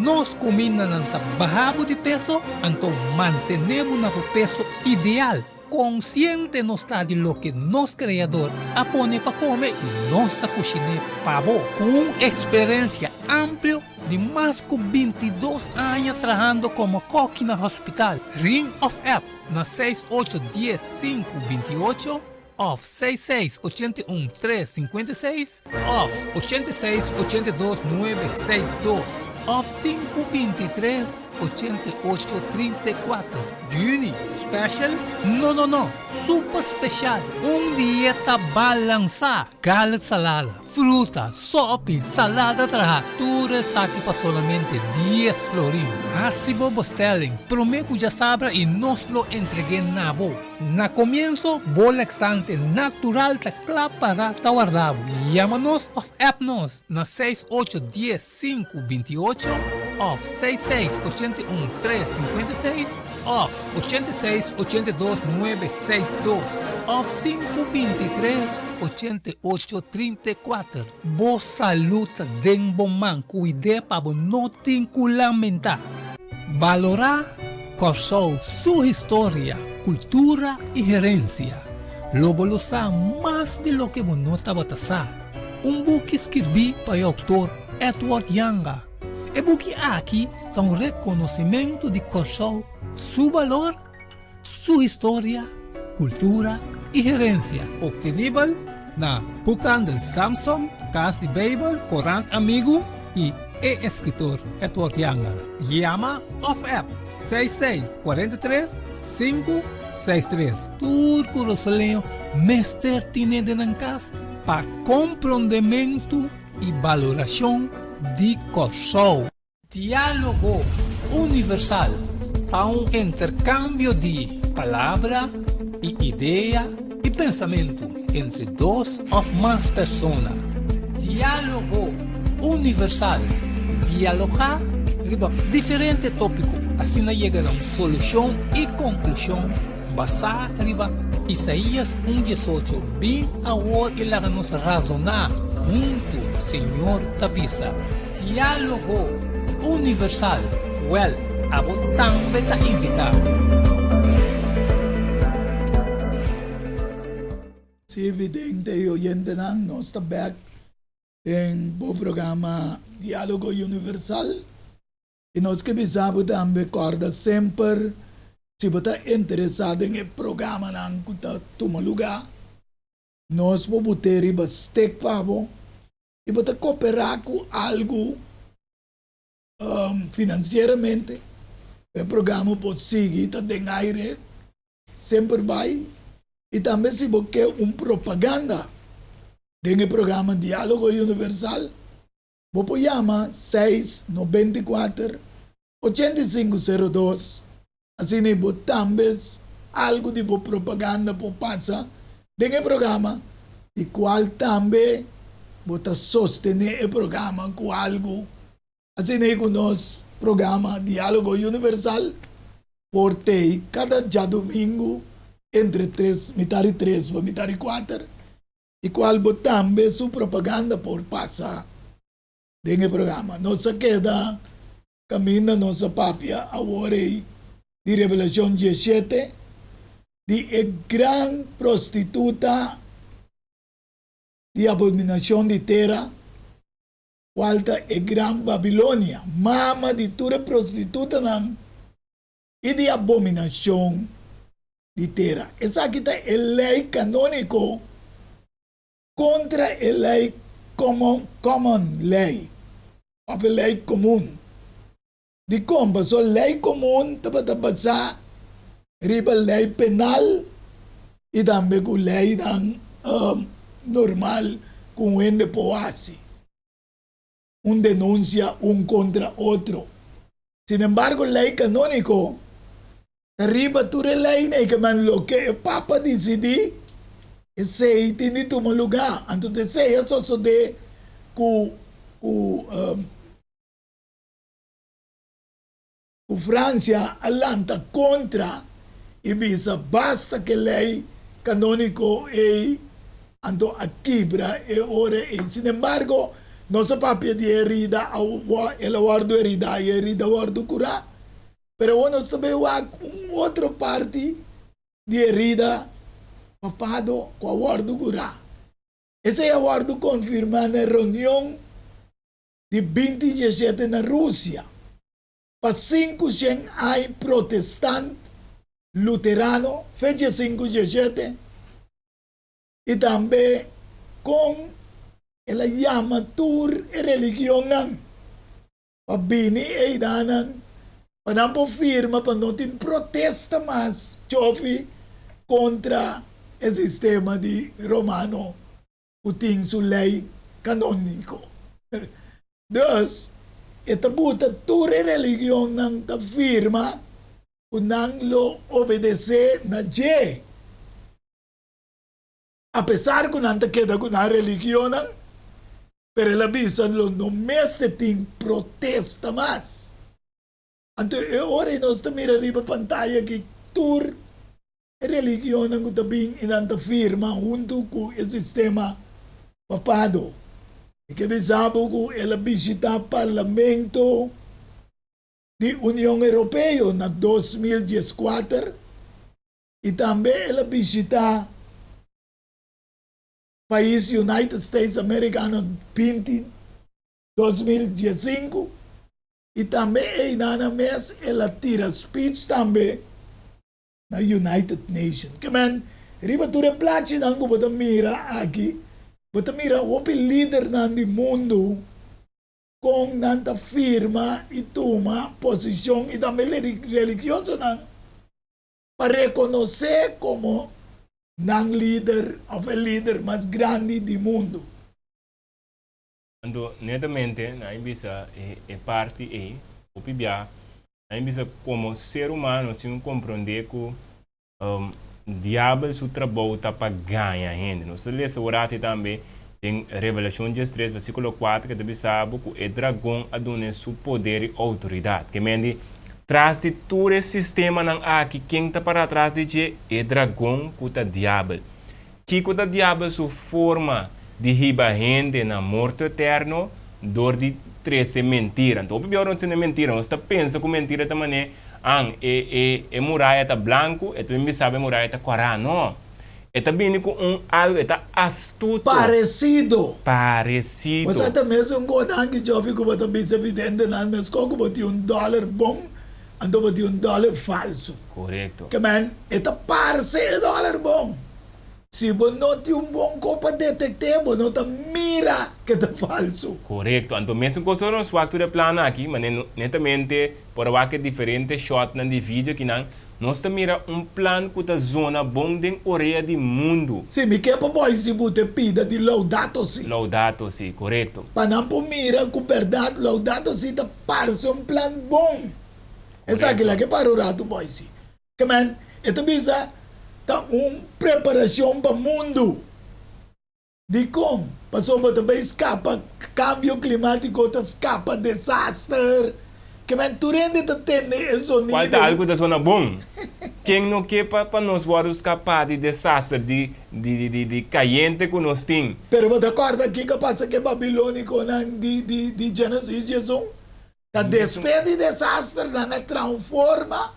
nos kumindanan ta baha bo di peso, anto mantené bo na bo peso ideal. Konsiente nos ta di loke nos Kreador a pone pa kome i nos ta kushiné pa bo. Ku un eksperensia amplio di mas ku 22 aña trahando komo kòki na hospital, ring òf app na seis ocho dies sinku 28. Òf seis seis 81 tres 56 òf 86 82 nuebe seis dos òf sinku 23 88 34. Juni, special? No no no, super special! Un dieta balansá, gala salada, fruta, sopi, salada traha, tur esaki pa solamente dies florin. Hasi bo bestelling promé ku djasabra i nos lo entreg'é na bo. Na komienso, bo laxante natural ta kla para ta warda bo. Yama nos òf app nos na seis ocho dies sinku 28 òf seis seis 81 tres 56 òf 86 82 nuebe seis dos òf sinku 23 88 34. Bo salú ta den bo man, kuid'é pa bo no tin ku lamentá. Balorá Kòrsou su historia, kultura i herensia. Lo bo lo sa mas di loke bo no tabata sa. Un buki skirbí pa e outor Edward Janga. E buki aki ta un rekonosimentu di Kòrsou su balor, su historia, kultura i herensia. Optenibel na Boekhandel Samson, Kas di Beibel, Korant Amigu i e eskritor Edward Janga. Yama òf app 66 43 563. Tur kurasoleño mester tine den nan kas pa komprondementu i balorashon di Kòrsou. Diálogo Universal ta un interkambio di palabra i idea i pensamentu entre dos òf mas persona. Diálogo Universal, dialogá riba diferente tópiko, asina yega na un solushon i konklushon basá riba Isaías un 18, Bin awor i laga nos razoná huntu, Señor ta bisa. Diálogo Universal, Wèl, abo tambe ta invitá. Sí, vidente i oyentenan, nos ta bèk den bo programa Diálogo Universal. I nos ke bisa bo tambe kòrda semper si bo ta interesá den e programanan ku ta tuma lugá, nos por bot'é riba stek pa bo. I bo ta koperá ku algu finansieramente, e programa por sigui ta den aire semper bai. I tambe si bo ke un propaganda den e programa Diálogo Universal, bo por yama 6 94. 8502. Asina ei bo tambe algu di bo propaganda por pasa den e programa di kual tambe bo ta sostené e programa ku algu. Asina ei ku nos programa Diálogo Universal por tei kada djadumingu entre tres mitar di tres pa mitar di kuater i kual bo tambe su propaganda por pasa den e programa. Nos a keda kaminda nos a papia awor ei di Revelashon diesshete, di e gran prostituta di abominashon di tera, kual ta e gran Babilonia, mama di tur e prostitutanan i di abominashon di tera. Esaki ta e lei kanóniko kontra e lei komo common lei òf e lei komun. Dikon? Pasobra lei komun tabata basá riba lei penal i tambe ku leinan normal ku un hende por hasi un denunsia un kontra otro. Sinembargo lei kanóniko Ta riba tur e leinan ei ke men loke e Papa disidí, esei tin di tuma lugá. Anto ta esei a sosodé ku ku ku Fransia a lanta kontra i bisa basta ke lei kanóniko ei, anto a kibra e ora ei. Sinembargo, nos a papia di e herida, el a wòrdu heridá i e herida a wòrdu kurá. Pero awor nos ta bay wak un otro parti di herida papado cu a wordo cura. Esey a wordo confirma na e reunion di binti dieshete na Rusia pa 500 ay protestant luterano fecha sinku dieshete y tambe con el a yama tur e religionnan. Pa bini eidanan pa nan por firma pa no tin protesta mas chofi kontra e sistema di romano ku tin su lei kanóniko. Dus, e ta buta tur e religionnan ta firma ku nan lo obedesé na dje. Apesar ku nan ta keda ku nan religionnan, pero el a bisa lo no mester tin protesta mas. Anto e ora ei nos ta mira riba pantaya aki tur e religionnan ku ta bin i nan ta firma huntu ku e sistema papado. Mi ke bisa bo ku el a bishita parlamento di Union Europeo na 2014. I tambe el a bishitá pais United States America na binti 2015 i tambe einana mes el a tira speech tambe na United Nation. Ke men riba tur e plachinan ku bo ta mira aki bo ta mira hopi lidernan di mundu kon nan ta firma i tuma posishon i tambe religiosonan pa rekonosé komo nan lider òf e lider mas grandi di mundu. Anto, netamente, nan a bisa e parti ei, hopi bia, nan a bisa komo ser humano nos tin ku komprondé ku diabel su trabou ta pa gaña hende. Nos ta lesa orati tambe den Revelashon diestres versíkulo kuater ke ta bisa bo ku e dragon a dun'é su poder i outoridat. Ke men di, Tras di tur e sistemanan aki, ken ta pará tras di dje? E dragon ku ta Diabel. Kiko ta Diabel su forma di hiba hende na morto eterno? Dor di trese mentira. Anto hopi biaha ora nos tende mentira, nos ta pensa ku mentira ta manera, An, e, e, e muraya ta blanku, e ta bin bisa bo e muraya ta kòrá. No. E ta bini ku un algu, e ta astuto. Paresido. Paresido. Bo sa ta mesun ku danki Jofi ku bo ta bisa videntenan meskos ku bo tin un dòler bon anto bo tin un dòler falsu. Korekto. Ke men e ta parse e dòler bon. Si bo no tin un bon ko pa detekt'é bo no ta mira ke ta falsu. Korekto. Anto mesun kos ora nos wak tur e plannan aki, manera netamente por a wak e diferente shòtnan di video kinan, Nos ta mira un plan ku ta zona bon den orea di mundu. Si, mi ke pa bo si bo te pida di Laudato Si. Laudato Si, korekto. Pa nan por mira ku bèrdat Laudato Si ta parse un plan bon. Esaki laga e para un ratu boisi. Ke men e ta bisa ta un preparashon pa mundu. Dikon? Pasobra bo ta bai skapa kambio klimátiko, ta skapa desaster. Ke men tur hende ta tende e zonido. Kual ta algu ta sona bon? Ken no ke pa pa nos wòrdu skapá di desaster, di di di di kayente ku nos tin? Pero bo ta kòrda kiko a pasa ku e babilónikonan di di di Genesis 11? Ta despues di desaster nan a traha un forma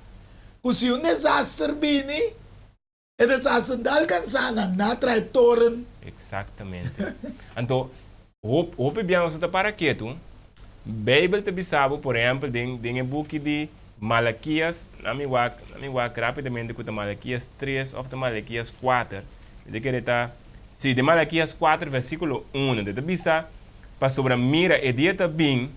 ku si un desaster bini, E desaster ta alkansá nan, nan a traha e toren. Eksaktamente. Anto, hopi bia nos no ta para ketu. Beibel ta bisa bo, por ehèmpel, den den e buki di Malakias, nan mi wak, nan mi wak rápidamente ku ta Malakias tres òf ta Malakias kuater. Mi ta kere ta, sí, den Malakias kuater versíkulo uno, e ta bisa, Pasobra mira, e dia ta bin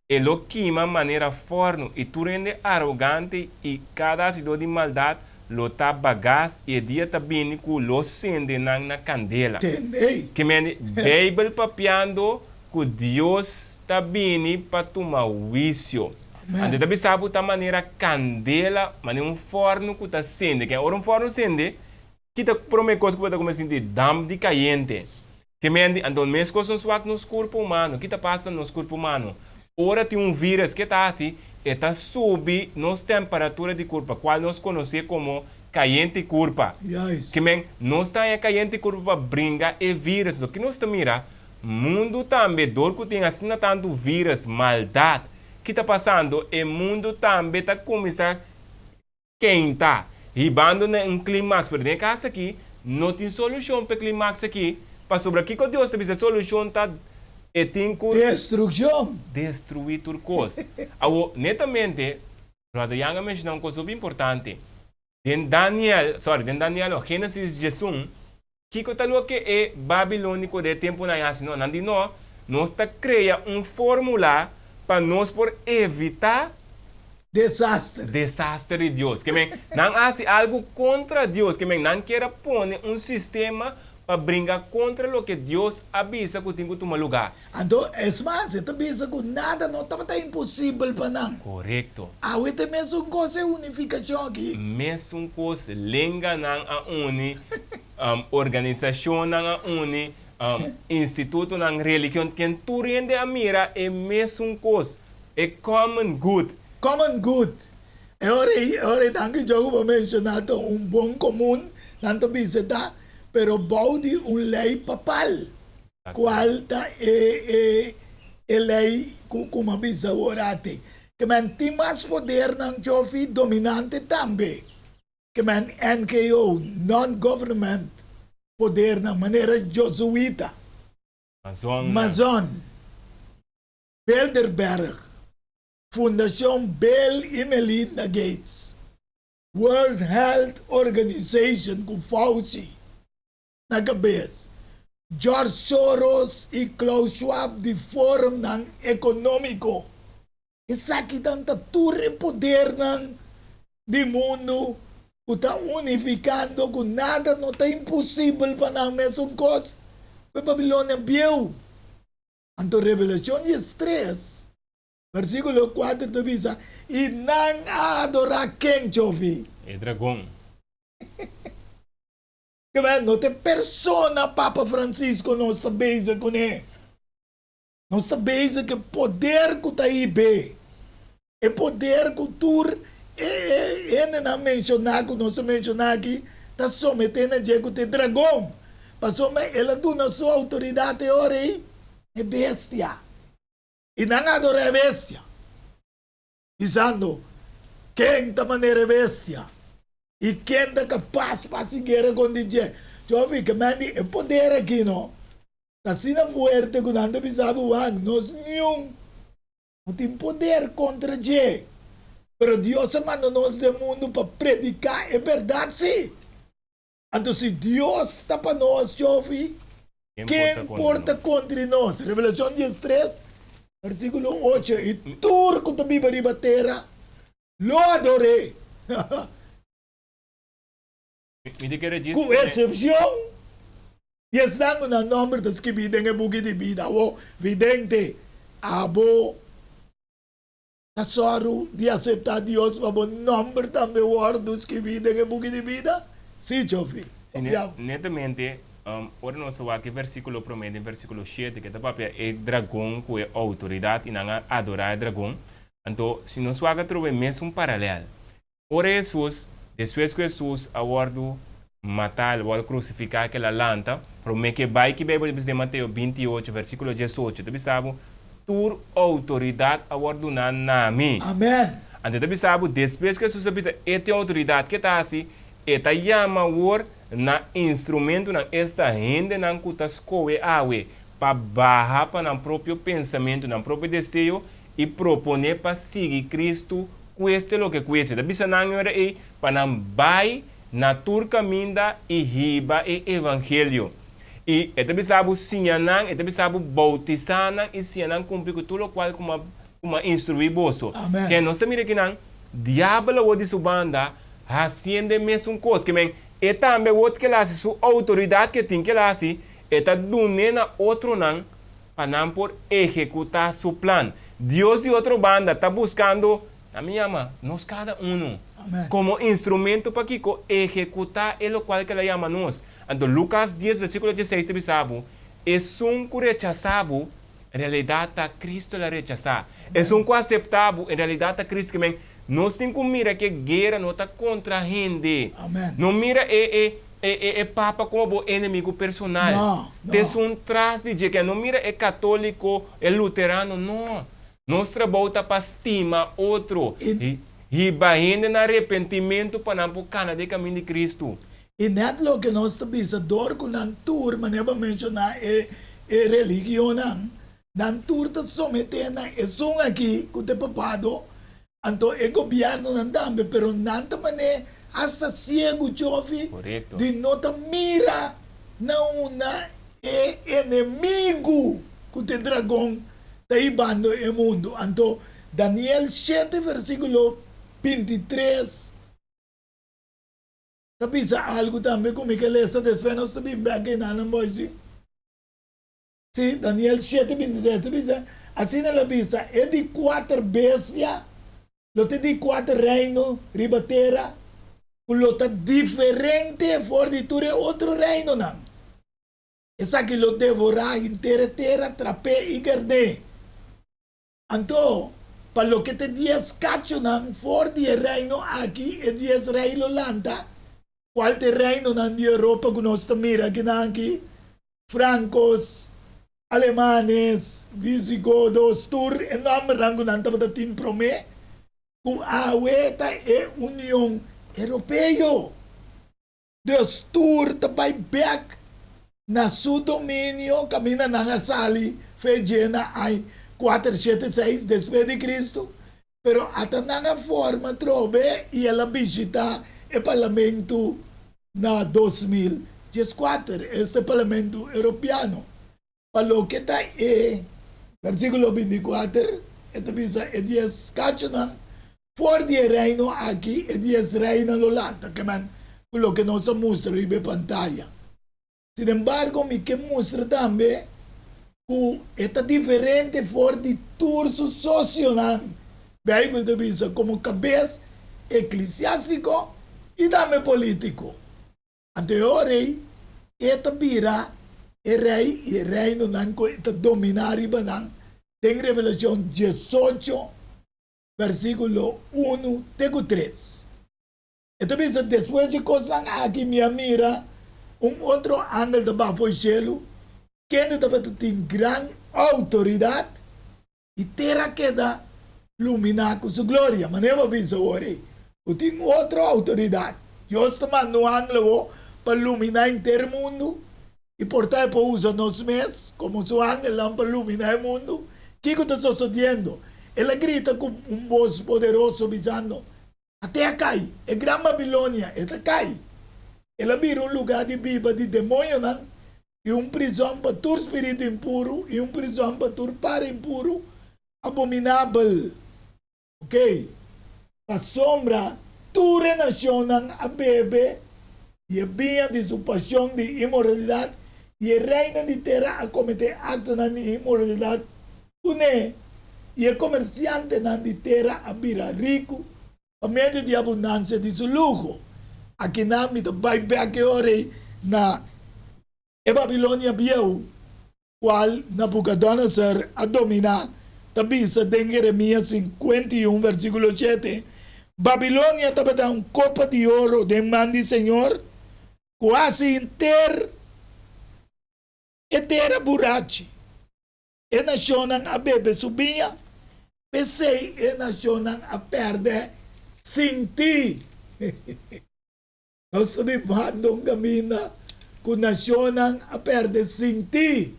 E lo kima manera fòrnu, i tur hende arogante i kada hasidó di maldat lo ta bagas, i e dia ta bini ku lo sende nan na kandela. Tende. Ke mende Beibel papiando ku Dios ta bini pa tuma huisio. Amen. Anto e ta bisa bo ta manera kandela, manera un fòrnu ku ta sende. Ke ora un fòrnu sende, Ki ta prome kos ku bo ta kuminsá sinti? Damp di kayente. Ke men di, anto meskos nos wak nos kurpo humano. Ki ta pasa na nos kurpo humano? Ora tin un virus, ke ta hasi? E ta subi nos temperatura di kurpa, kual nos konosé komo kayente kurpa. Ke men, nos ta haña kayente kurpa pa bringa e virus. Anto ki nos ta mira? Mundu tambe, dor ku tin asina tantu virus, maldat, ki ta pasando? E mundu tambe ta kuminsá Kenta, hibando na un klimaks. Pero den e kas aki, no tin solushon pa e klimaks aki, pasobra kiko Dios ta bisa? E solushon ta e tin ku. Destrukshon! Destruí tur kos. Awor, netamente, Brother Yang a menshoná un kos hopi importante. Den Daniel, sorry, den Daniel no, Génesis 11, Kiko ta loke e babilóniko den e tempunan ei hasi? No, nan di, No, nos ta krea un fórmula pa nos por evitá Desaster. desaster di Dios. Ke men, nan a hasi algu kontra Dios. Ke men, nan kier a pone un sistema pa bringa kontra loke Dios a bisa ku tin ku tuma lugá. Anto, es mas, e ta bisa ku nada no tabata imposibel pa nan. Korekto. Awe ta e mesun kos e unifikashon aki. Mesun kos, lenganan a uni, organisashonnan a uni, institutonan, religion, ken tur hende a mira e mesun kos, e common good. Common good. E ora ei, e ora ei danki Dios ku bo menshoná ta un bon komun, nan ta bisa ta, pero bou di un lei papal. Cual ta e e e ley cu cu m'a bisa awor ate? Ke men tin mas podernan chofi dominante tambe. Ke men NGO, non-government, podernan manera Josuita, Mazon. Mazon, Bilderberg, Fundacion Bill y Melinda Gates, World Health Organization cu Fauci. na kabes. George Soros i Klaus Schwab di Forumnan Ekonómiko. Esakinan ta tur e podernan di mundu ku ta unifikando ku nada no ta imposibel pa nan mesun kos ku e Babilonia bieu. Anto Revelashon 13, versíkulo 4 ta bisa, I nan a adorá ken, Chofi? E dragon. Kibè no ta e persona Papa Francisco nos ta bezig kuné. Nos ta bezig ku e poder ku ta hib'é. E poder ku tur e hendenan menshoná ku nos a menshoná aki ta someté na dje ku ta e dragon. Pasobra el a duna su outoridat e ora ei na e bestia. I nan a adorá e bestia. Bisando, Ken ta manera e bestia? I ken ta kapas pa hasi guera kontra dje? Jovi, ke men di e poder aki no ta asina fuerte ku nan ta bisa bo, Wak, nos niun no tin poder kontra dje. Pero Dios a manda nos den mundu pa prediká e bèrdat, sí. Anto si Dios ta pa nos, Jovi, ken por ta kontra nos? Revelashon 13, versíkulo 8, I tur ku ta biba riba tera lo ador'é, ku eksepshon di esnan ku nan nòmber ta skibí den e buki di bida. Awor, vidente, abo. Ta sòru di aseptá Dios pa bo nòmber tambe wòrdu skibí den e buki di bida? Sí, Chofi. Sí, netamente, ora nos a wak e versíkulo promé den versíkulo shete ke ta papia e dragon ku e outoridat i nan a adorá e dragon, anto si nos wak atrobe mesun paralèl. Ora Hesus, despues ku Hesus a wòrdu matá, el a wòrdu krusifiká, ku el a lanta, promé ku e bai ki Beibel ta bisa den Mateo 28, versíkulo 18, ta bisa bo, Tur outoridat a wòrdu duná na mi. Amèn. Anto e ta bisa bo, despues ku Hesus a bisa e tin outoridat, ke ta hasi? E ta yama awor na instrumentunan, esta hendenan ku ta skohe awe pa baha pa nan propio pensamentu, nan propio deseo, i proponé pa sigui Kristu kueste loke kueste. Ta bisa nan e ora ei pa nan bai na tur kaminda i hiba e evangelio. I e ta bisa bo siña nan, e ta bisa bo boutisá nan i siña nan kumpli ku tur lokual ku m'a ku m'a instruí boso. Amèn. Ke nos ta mira kinan, diabel awor di su banda hasiendo e mesun kos. Ke men, e tambe awor ke el hasi su outoridat ke tin ke el hasi, e ta dun'é na otronan pa nan por ehekutá su plan. Dios di otro banda ta buskando, na mi yama, nos kada unu, komo instrumento pa kiko? Ehekutá e lokual ku el a yama nos. Anto Lukas dies versíkulo dieseis ta bisa bo, Esun ku rechasá bo, en realidat ta Kristu el a rechasá. Esun ku aseptá bo, en realidat ta Kristu. Ke men, nos tin ku mira ku e guera no ta kontra hende. No mira e e E e e papa komo bo enemigo personal. No, no. T'esun tras di dje. Ke no mira e katoliko, e luterano, no. Nos trabou ta pa stima otro. I. Hiba hende na arepentimentu pa nan por kana den kamin di Kristu. I nèt loke nos ta bisa dor ku nan tur, manera bo a menshoná e e religionnan, nan tur ta someté na esun aki ku ta e papado, Anto e gobiernonan tambe, pero nan ta mane hasta ciego chofi di no ta mira na unda e enemigo cu ta e dragon ta hibando e mundo. Anto Daniel shete versiculo 23 ta bisa algo tambe cu mi ke lesa despues nos ta bin bek eynan boy si. Sí, Daniel shete 23 ta bisa, Asina el a bisa, E di kuater bestia lo ta e di kuater reino riba tera ku lo ta diferente for di tur e otro reinonan. Esaki lo devorá henter e tera, trap'é i gerd'é. Anto, pa loke ta e dies kachonan for di e reino aki, e dies rei lo lanta, kual ta e reinonan di Europa ku nos ta mira akinan aki, Frankos, Alemanes, Visigodos, tur e nòmbernan ku nan tabata tin promé ku awe ta e Union Europeo. Dus tur ta bai bek na su dominio kaminda nan a sali fe dje na ai kuater shete seis despues di Kristu, pero ata nan a forma atrobe i el a bishita e parlamentu na 2014, esta e Parlamentu Europeano. Pa loke ta e versíkulo 24, e ta bisa e dies kachunan, For di e reino aki e dies reinan lo lanta, ke men ku loke nos a mustra riba e pantaya. Sinembargo, mi ke mustra tambe ku e ta diferente for di tur su sosionan. Beibel ta bisa komo kabes eklesiástiko i tambe polítiko. Anto e ora ei e ta bira e rei i e reinonan ku e ta dominá riba nan den Revelashon 18 versíkulo unu te ku tres. E ta bisa, Despues di kosnan aki mi a mira un otro angel ta baha for shelu, kende tabata tin gran outoridat, I tera keda luminá ku su gloria. Manera bo a bisa awor ei, bo tin otro outoridat. Dios ta manda un angel awor pa luminá henter mundu, i por ta e por usa nos mes komo su angelnan pa luminá e mundu. Kiko ta sosodiendo? El a grita ku un bos poderoso, bisando, Ate a kai! E gran Babilonia, e ta kai! El a bira un lugá di biba di demoñonan i un prizòn pa tur spiritu impuru i un prizòn pa tur para impuru abominabel. Oke, pasobra tur e nashonnan a bebe di e biña di su pashon di inmoralidat i e reinan di tera a kometé aktonan di inmoralidat kuné. I e komersiantenan di tera a bira riku pa medio di abundansia di su luho. Akinan mi ta bai bek e ora ei na e Babilonia bieu, kual Nabukodonosor a dominá, ta bisa den Jeremias 51 versíkulo 7, Babilonia tabata un kopa di oro den man di señor, ku hasi henter e tera burachi. E nashonnan a bebe su biña, p'esei e nashonnan a pèrdè sintí. Nos ta bibando un kaminda ku nashonnan a pèrdè sintí,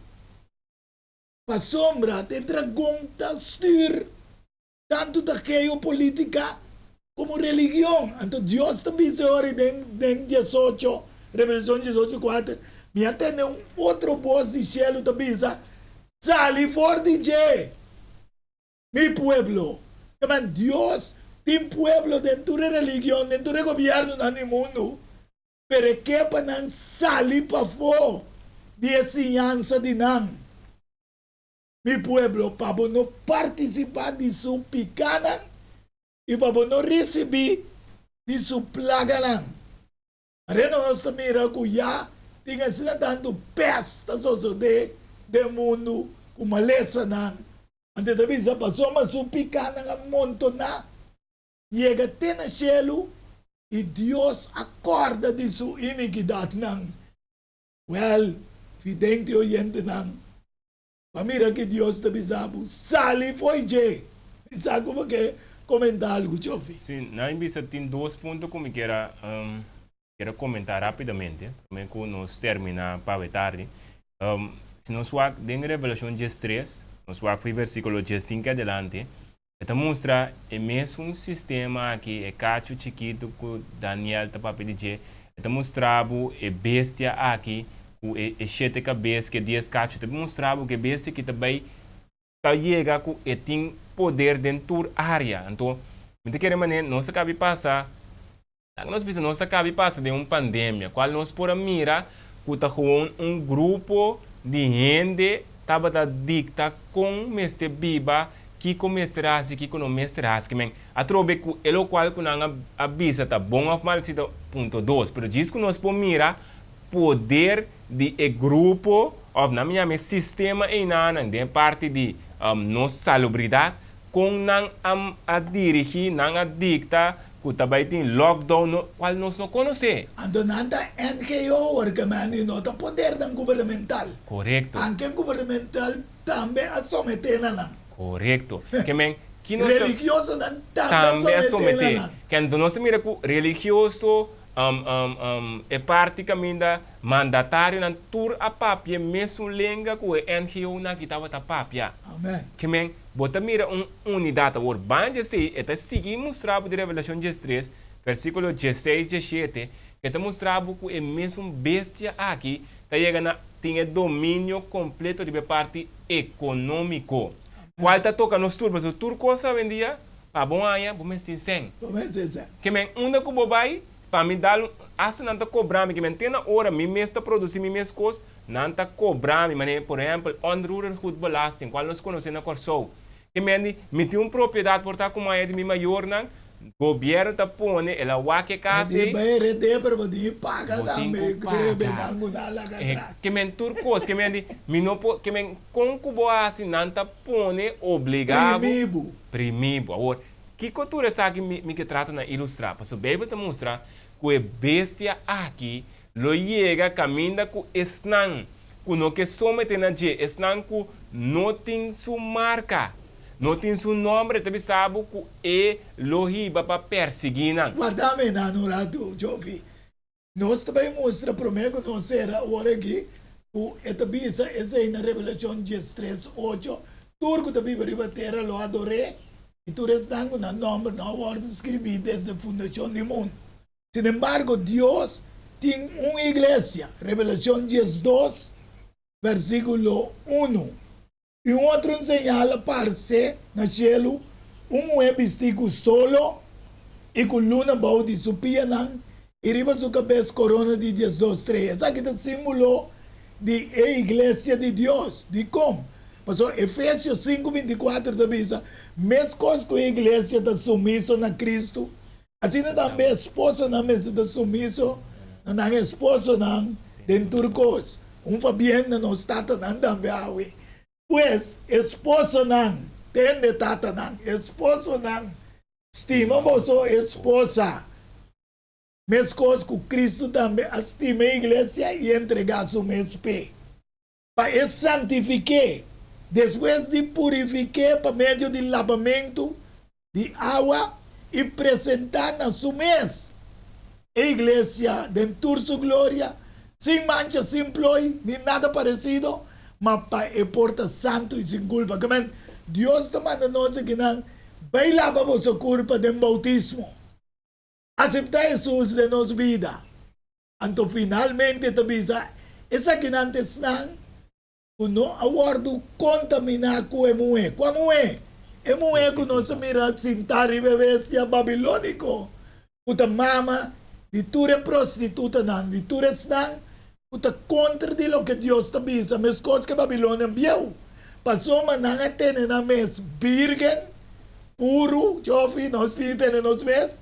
pasobra ta e dragon ta stür tantu ta geopolítika komo religion. Anto Dios ta bisa e ora den den diesocho, Revelashon diesocho kuater, Mi a tende un otro bos di shelu ta bisa, Sali for di dje, mi pueblo. Taman Dios tin pueblo den tur e religion, den tur e gobièrnunan di mundu, pero e ke pa nan sali pafó di e siñansa di nan. Mi pueblo, pa bo no partisipá di su pikánan i pa bo no risibí di su plaganan. Are nos ta mira ku ya tin asina tantu pès ta sosodé den mundu ku malesanan. Anto e ta bisa, Pasobra su pikánan a montoná yega te na shelu, i Dios a kòrda di su inikidatnan. Wèl, vidente oyentenan, pa mira ki Dios ta bisa bo, Sali fo'i dje! Mi sa ku bo ke komentá algu, Jofi. Sí, nan a bisa tin dos punto ku mi kier a kier a komentá rápidamente promé ku nos terminá pawe tardi. Si nos wak den Revelashon diestres, nos wak fo'i versíkulo diesinke adelante, E ta mustra e mesun sistema aki, e kachu chikitu ku Daniel ta papia di dje. E ta mustra bo e bestia aki ku e e shete kabes ku e dies kachu. Ta mustra bo ku e bestia aki ta bai ta yega ku e tin poder den tur área. Anto mi ta kere manera nos a kabi pasa. Laga nos bisa nos a kabi pasa den un pandemia kual nos por a mira ku ta gewoon un grupo di hende tabata dikta kon mester biba, kiko mester hasi, kiko no mester hasi. Ke men atrobe ku e lokual ku nan a bisa ta bon òf mal si ta punto dos. Pero djis ku nos por mira poder di e grupo òf nan mi yama e sistema einanan den e parti di nos salubridat Kon nan a a dirigi, nan a dikta ku ta bai tin lockdown no kual nos no konosé. Anto nan ta NGO orkemen i no ta podernan gubernamental. Korekto. Anke gubernamental tambe a someté na nan. Korekto. Ke men ki nos ta. Religiosonan tambe a someté na nan. Ke anto nos a mira ku religioso e parti kaminda mandatarionan tur a papia e mesun lenga ku e NGO-nan aki tabata papia. Amen. Ke men Bo ta mira un unidat awor. Ban djesei e ta sigui mustra bo di Revelashon diestres, versíkulo dieseis, diesshete, e ta mustra bo ku e mesun bestia aki ta yega na tin e dominio kompleto riba e parti ekonómiko, kual ta toka nos tur, pasobra tur kos awendia pa bo haña bo mester tin sèn. Bo mester sèn. Ke men unda ku bo bai, pa mi dal un, asta nan ta kobra mi, ke men te na ora mi mes ta produsí mi mes kos, Nan ta kobra mi, manera por ehèmpel onroerengoedbelasting, kual nos konosé na Kòrsou. Ke men di, mi tin un propiedat por ta ku maya di mi mayornan, gobièrnu ta pone, el a wak e kas ei. Di bai heredé, pero bo tin ki paga Bo tin tambe, ku debe paga. nan ku nan laga atras. Ke men tur kos, ke men di, mi no por, ke men kon ku bo hasi, nan ta pone obligá bo. Primí bo. Primí bo. Awor, kiko tur esaki mi mi ke trata na ilustrá? Pasobra Beibel ta mustra ku e bestia aki Lo yega kaminda ku esnan ku no ke somete na dje, esnan ku no tin su marka, no tin su nòmber, e ta bisa bo ku e lo hiba pa persiguí nan. Warda mi nan un ratu, Jofi. Nos ta bai mustra promé ku nos sera ora aki ku e ta bisa esei na Revelashon diestres ocho, Tur ku ta biba riba tera lo ador'é, i tur esnan ku nan nòmber no a wòrdu skribí desde fundashon di mundu. Sin embargo, Dios tin un iglesia, Revelacion 12, versiculo unu. I un otro señal a parce na cielu, un muhé bistí cu solo i cu luna bou di su pianan i riba su cabes corona di 12 strea. Esaki ta símbolo di e iglesia di Dios. Dicon? Pasobra Efesios sinku bintikuater ta bisa, Meskos ku e iglesia ta sumiso na Kristu, asina tambe esposanan mester ta sumiso na nan esposonan den tur kos. Un fabien na nos tatanan tambe awe. Pues, esposonan, tende tatanan, esposonan, stima boso esposa, meskos ku Kristu tambe a stima e iglesia i entregá su mes p'e, pa e santifik'é, despues di purifik'é pa medio di labamentu di awa i presentá na su mes e iglesia den tur su gloria, sin mancha, sin ploi, ni nada paresido, ma pa e por ta santu i sin kulpa. Ke men, Dios ta manda nos akinan, Bai laba boso kurpa den boutismo. Aseptá Hesus den nos bida. Anto finalmente ta bisa, Esakinan ta esnan ku no a wòrdu kontaminá ku e muhé. Kua muhé? E muhé ku nos a mira sintá riba e bestia babilóniko, ku ta mama di tur e prostitutanan, di tur esnan ku ta kontra di loke Dios ta bisa, meskos ku e Babilonia bieu. Pasobra nan a tene nan mes bírgen, puru, Jofi, nos tin tene nos mes.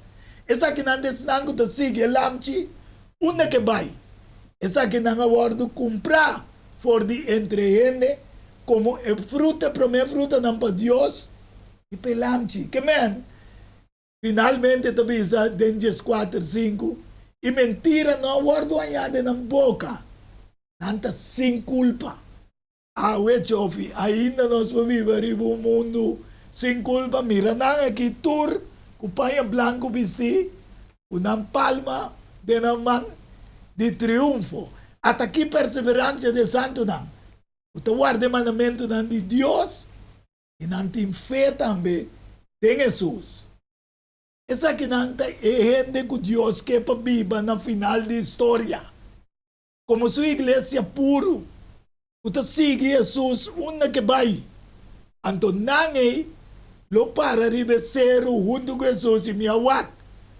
Esakinan ta esnan ku ta sigui e Lamchi unda ke bai. Esakinan a wòrdu kumprá for di entre hende komo e fruta, e promé frutanan pa Dios i pa e Lamchi. Ke men finalmente ta bisa den dieskuater sinku, I mentira no a wòrdu hañá den nan boka, nan ta sin kulpa. Awe Chofi, ainda nos por biba riba un mundu sin kulpa? Mira nan aki tur ku paña blanku bistí, ku nan palma den nan man di triunfo. Ata ki perseveransia di e santunan ku ta warda e mandamentunan di Dios i nan tin fe tambe den Hesus. Esakinan ta e hende ku Dios ke pa biba na final di historia. Komo su iglesia puru ku ta sigui Hesus unda ke bai, anto nan ei lo para riba e seru huntu ku Hesus i mi a wak,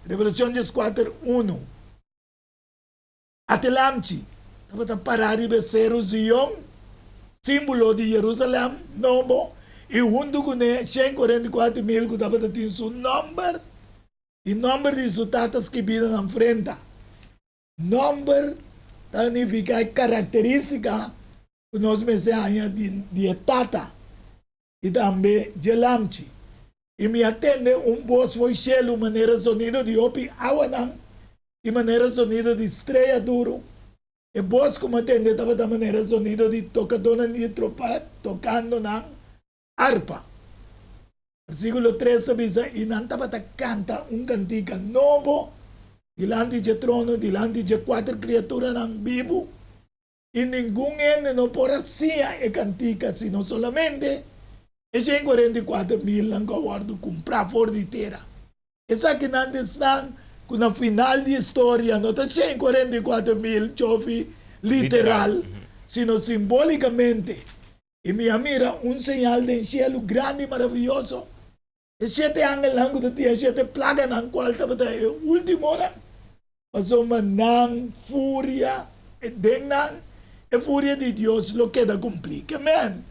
Revelashon dieskuater, unu. Ate lamchi tabata pará riba e seru Zion, símbolo di Yerusalèm nobo, i huntu kuné 144.000 ku tabata tin su nòmber i nòmber di su tata skibí na nan frenta. Nòmber ta nifiká e karakterístika ku nos mester haña di e Tata i tambe dje Lamchi. I mi a tende un bos for shelu manera zonido di hopi awanan i manera zonido di strea duru. E bos ku mi a tende tabata manera zonido di tokadónan di trompèt tokando nan arpa. Versíkulo tres ta bisa, I nan tabata kanta un kantika nobo dilanti dje trono, dilanti dje kuater kriaturanan bibu, i ningun hende no por a siña e kantika sino solamente e 144 milnan ku a wòrdu kumprá for di tera. Esakinan ta esnan ku na final di historia no ta 144 mil chofi literal, sino simbólikamente. I mi a mira un señal den shelu grandi i maravioso, e shete angelnan ku ta tin e shete plaganan, kual tabata e últimonan, pasobra nan furia, den nan e furia di Dios lo keda kumplí. Ke men,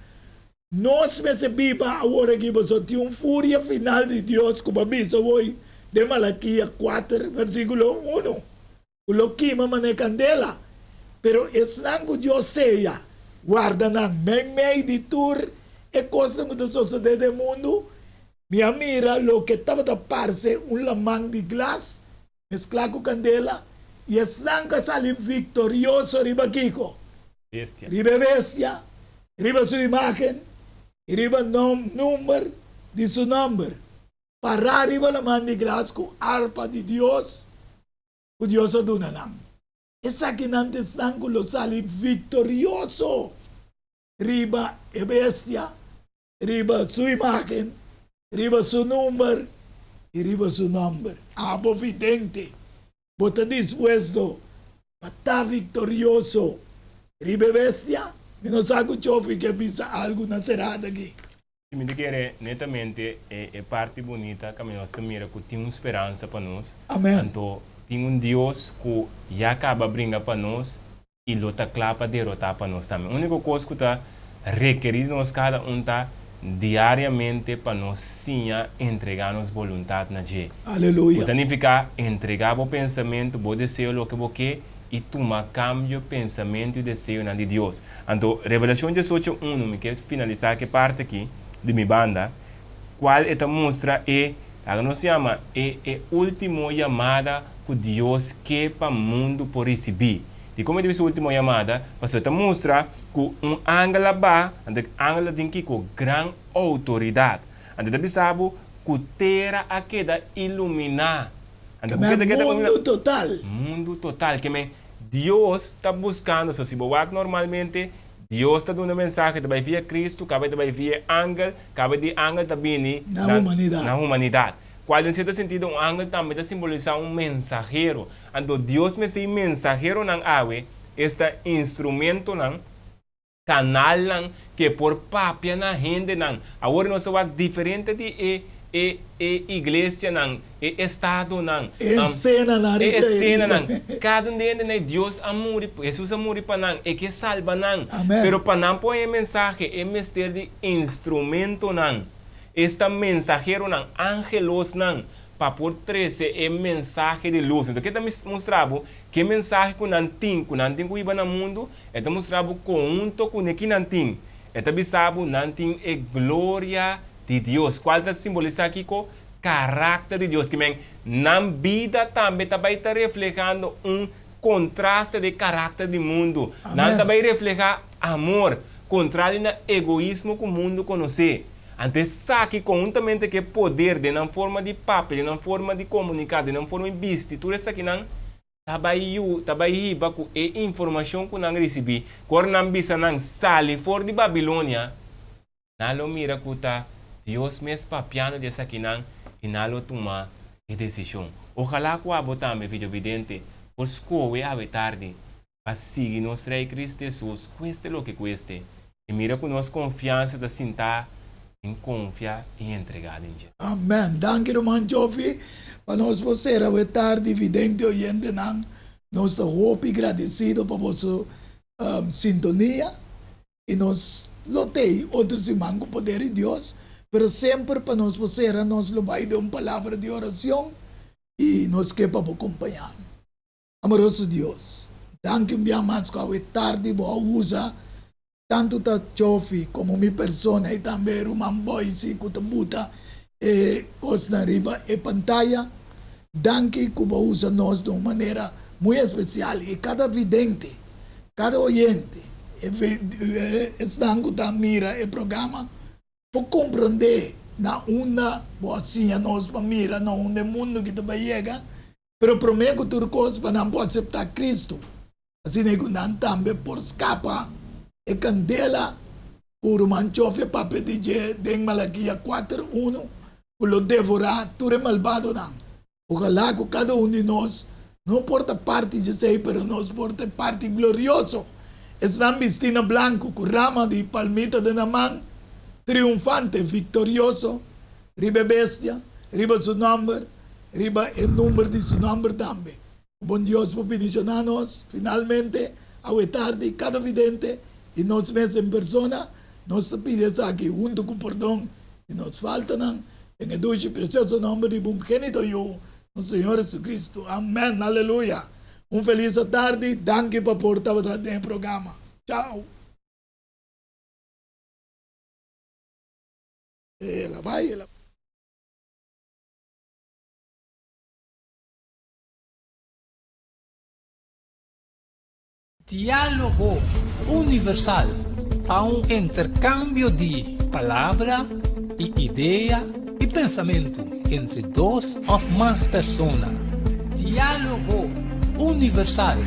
nos mester biba awor aki, pasobra tin un furia final di Dios ku bo a bisa hoy den Malakia kuater, versíkulo unu. Ku lo kima manera kandela. Pero esnan ku Dios seya, warda nan meimei di tur e kosnan ku ta sosodé den mundu. Mi a mira loke tabata parse un laman di glas mesklá ku kandela, i esnan ku a sali viktorioso riba kiko? Bestia. Riba e bestia, riba su imágen, i riba number di su nòmber. Pará riba laman di glas ku arpa di Dios ku Dios a duna nan. Esakinan ta esnan ku lo sali viktorioso riba e bestia, riba su imágen, riba su number i riba su nòmber. Abo vidente, bo ta dispuesto pa ta viktorioso riba e bestia? Mi no sa ku Chofi ke bisa algu na serada aki. Mi ta kere netamente e parti bunita kaminda nos ta mira ku tin un speransa pa nos. Amen. Anto tin un Dios ku ya kaba bringa pa nos i lo ta kla pa derotá pa nos tambe. Úniko kos ku ta. rekerí di nos kada un ta diariamente pa nos siña entregá nos boluntat na dje. Aleluya. Ku ta nifiká entregá bo pensamentu, bo deseo, loke bo ke, i tuma kambio pensamentu i deseonan di Dios. Anto, Revelashon diesocho unu, mi ke finalisá ku e parti aki di mi banda, kual e ta mustra e, laga nos yama, e e último yamada ku Dios ke pa mundu por risibí. Dikon mi ta bisa último yamada? Pasobra e ta mustra ku un angel a ba, anto e angel ta tin kiko? Gran outoridat. Anto e ta bisa bo ku tera a keda iluminá. Anto ku ke ta keda iluminá? Mundu total. Mundu total. Ke men, Dios ta buskando, so si bo wak normalmente, Dios ta duna mensahe, ta bai via Kristu, kaba e ta bai via e angel, kaba di angel ta bini na humanidat. Na humanidat. Kual den sierto sentido un angel tambe ta simbolisá un mensahero. Anto Dios mester e mensaheronan awe, esta instrumentonan, kanalnan ku e por papia na hendenan. Awor nos a wak diferente di e e e iglesianan, e estadonan, E esenanan e riba e esenanan. riba. Kada un di hende nei Dios a muri, Hesus a muri pa nan, e ke salba nan. Amen. Pero pa nan por haña e mensahe, e mester di instrumentonan. Esta mensaheronan, angelosnan, pa por trese e mensahe di lus. Enton ke ta mustra bo ke mensahe ku nan tin, ku nan tin ku hiba na mundu? E ta mustra bo konhunto ku ne ki nan tin. E ta bisa bo nan tin e gloria di Dios, kual ta simbolisá kiko? Karakter di Dios. Ke men, nan bida tambe ta bai ta reflehando un kontraste di e karakter di mundu. Nan ta Amen. bai reflehá amor, kontrali na egoismo ku mundu konosé. Anto esaki konhuntamente ku e poder den nan forma di papia, den nan forma di komuniká, den nan forma di bisti, tur esakinan ta bai yu, ta bai hiba ku e informashon ku nan risibí. Ku ora nan bisa nan sali for di Babilonia, nan lo mira ku ta Dios mes papiando di esakinan i nan lo tuma e desishon. Ojalá ku abo tambe, videovidente, por skohe awe tardi pa sigui nos Rei Cristo Hesus kueste loke kueste i mira ku nos konfiansa ta sintá den konfia i entregá den dje. Amen. Danki ruman Jofi pa nos por ser awe tardi vidente oyentenan. Nos ta hopi gradesido pa boso sintonia i nos lo tei otro siman ku poder di Dios, pero semper pa nos por sera nos lo bai den un palabra di oracion i nos ke pa bo kompaña. Amoroso Dios, danki un bia mas ku awe tardi bo a usa tantu ta Chofi komo mi persona i tambe e ruman Boysi ku ta buta e kosnan riba e pantaya. Danki ku bo a usa nos den un manera muy espesial i kada vidente, kada oyente, esnan ku ta mira e programa por komprondé na unda bo a siña nos pa mira na unda e mundu ki ta bai yega. Pero promé ku tur kos pa nan por aseptá Kristu, asina ku nan tambe por skapa e kandela ku ruman Chofe papia di dje den Malakia kuater unu, ku lo devorá tur e malbadonan. Ojalá ku kada un di nos no por ta parti dje esei, pero nos por ta e parti glorioso, esnan bistí na blanku ku rama di palmita den nan man, triunfante, viktorioso riba e bestia, riba su nòmber, riba e number di su nòmber tambe. Ku bon Dios por bendishoná nos finalmente awe tardi, kada vidente i nos mes en persona, nos ta pidi esaki huntu ku pordon di nos faltanan, den e dushi i presioso nòmber di bo ungenito Yu, nos Señor Jesucristo. Amèn. Aleluya. Un felis atardi. Danki pa por tabata den e programa. Chao. El a bai, el a. Diálogo Universal ta un interkambio di palabra i idea i pensamentu entre dos òf mas persona. Diálogo Universal,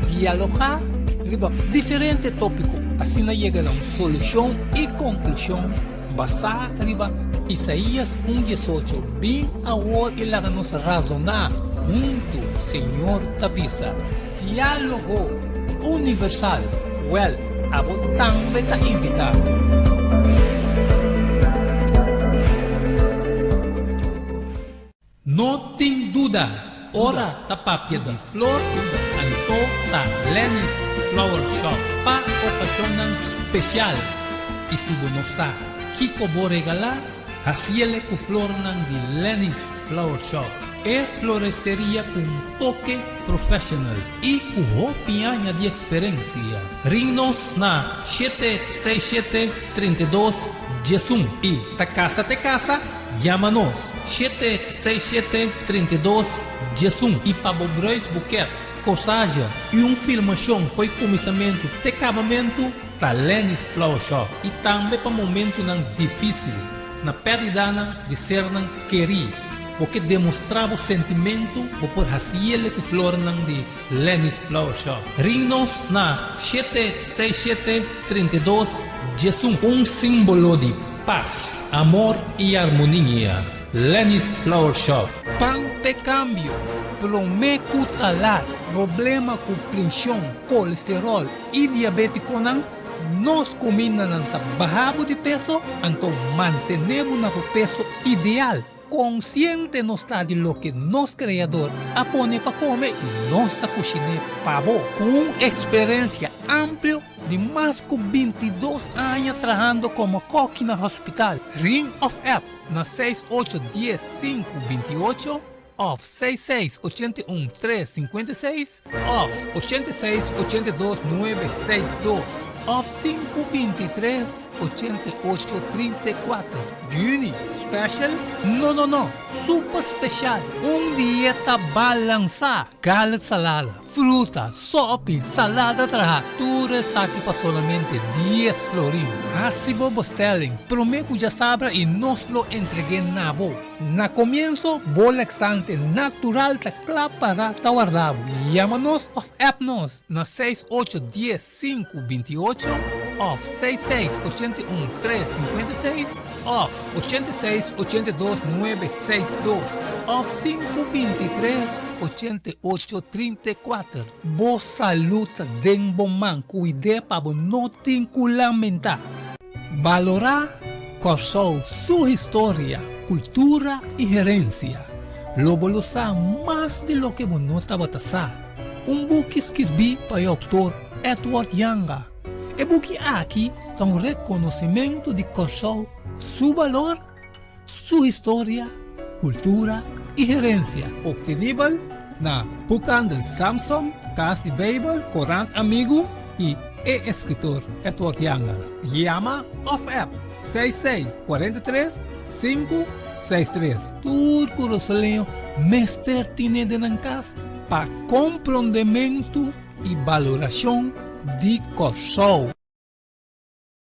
dialogá riba diferente tópiko asina yega na un solushon i konklushon Basá riba Isaías un diesocho, Bin awor i laga nos razoná huntu, Señor ta bisa. Diálogo Universal, Wèl, abo tambe ta invitá. No tin duda, ora ta papia di flor, anto ta Lenny's Flower Shop pa okashonnan spesial. I si bo no sa kiko bo regalá, hasiele ku flornan di Lenny's Flower Shop, e floresteria ku un toke professional i ku hopi aña di eksperensia. Ring nos na 767 32 11 i ta kasa te kasa, yama nos 767 32 11 i pa bo bruidsboeket, corsage i un filmashon fo'i kuminsamentu te kabamentu ta Lenny's Flower Shop i tambe pa momentunan difísil na pèrdidanan di sernan kerí. Bo ke demostrá bo sentimentu, bo por hasiele ku flornan di Lenny's Flower Shop. Ring nos na 767 32 11. Un símbolo di pas, amor i armonia. Lenny's Flower Shop. Pan p'e kambio, promé ku ta lat. Problema ku prenshon, kolesteròl i diabétikonan, nos kumindanan ta baha bo di peso, anto mantené bo na bo peso ideal. Konsiente nos ta di loke nos Kreador a pone pa kome i nos ta kushiné pa bo. Ku un eksperensia amplio di mas ku 22 aña trahando komo kòki na hospital, ring òf app na 6 8 10 5 28 òf 6 6 81 3 56 òf 86 82 9 6 2 òf 5 23 88 34. Juni, special? No, no, no, super special! Un dieta balansá, garlic salada, fruta, sopi, salada trahá, tur esaki pa solamente 10 florin. Hasi bo bestelling promé ku djasabra i nos lo entreg'é na bo. Na komienso, bo laxante natural ta kla pará ta warda bo. Yama nos òf app nos na 6 8 10 5 28 òf 6 6 81 3 56 òf 86 82 9 6 2 òf 5 23 88 34. Bo salú ta den bo man, kuid'é pa bo no tin ku lamentá. Balorá Kòrsou su historia, kultura i herensia. Lo bo lo sa mas di loke bo no tabata sa. Un buki skirbí pa e outor Edward Janga. E buki aki ta un rekonosimentu di Kòrsou su balor, su historia, kultura i herensia. Optenibel na Boekhandel Samson, Kas di Beibel, Korant Amigu i e eskritor Edward Janga. Yama òf app 66 43 5 63. Tur kurasoleño mester tine den nan kas pa komprondementu i balorashon di Kòrsou.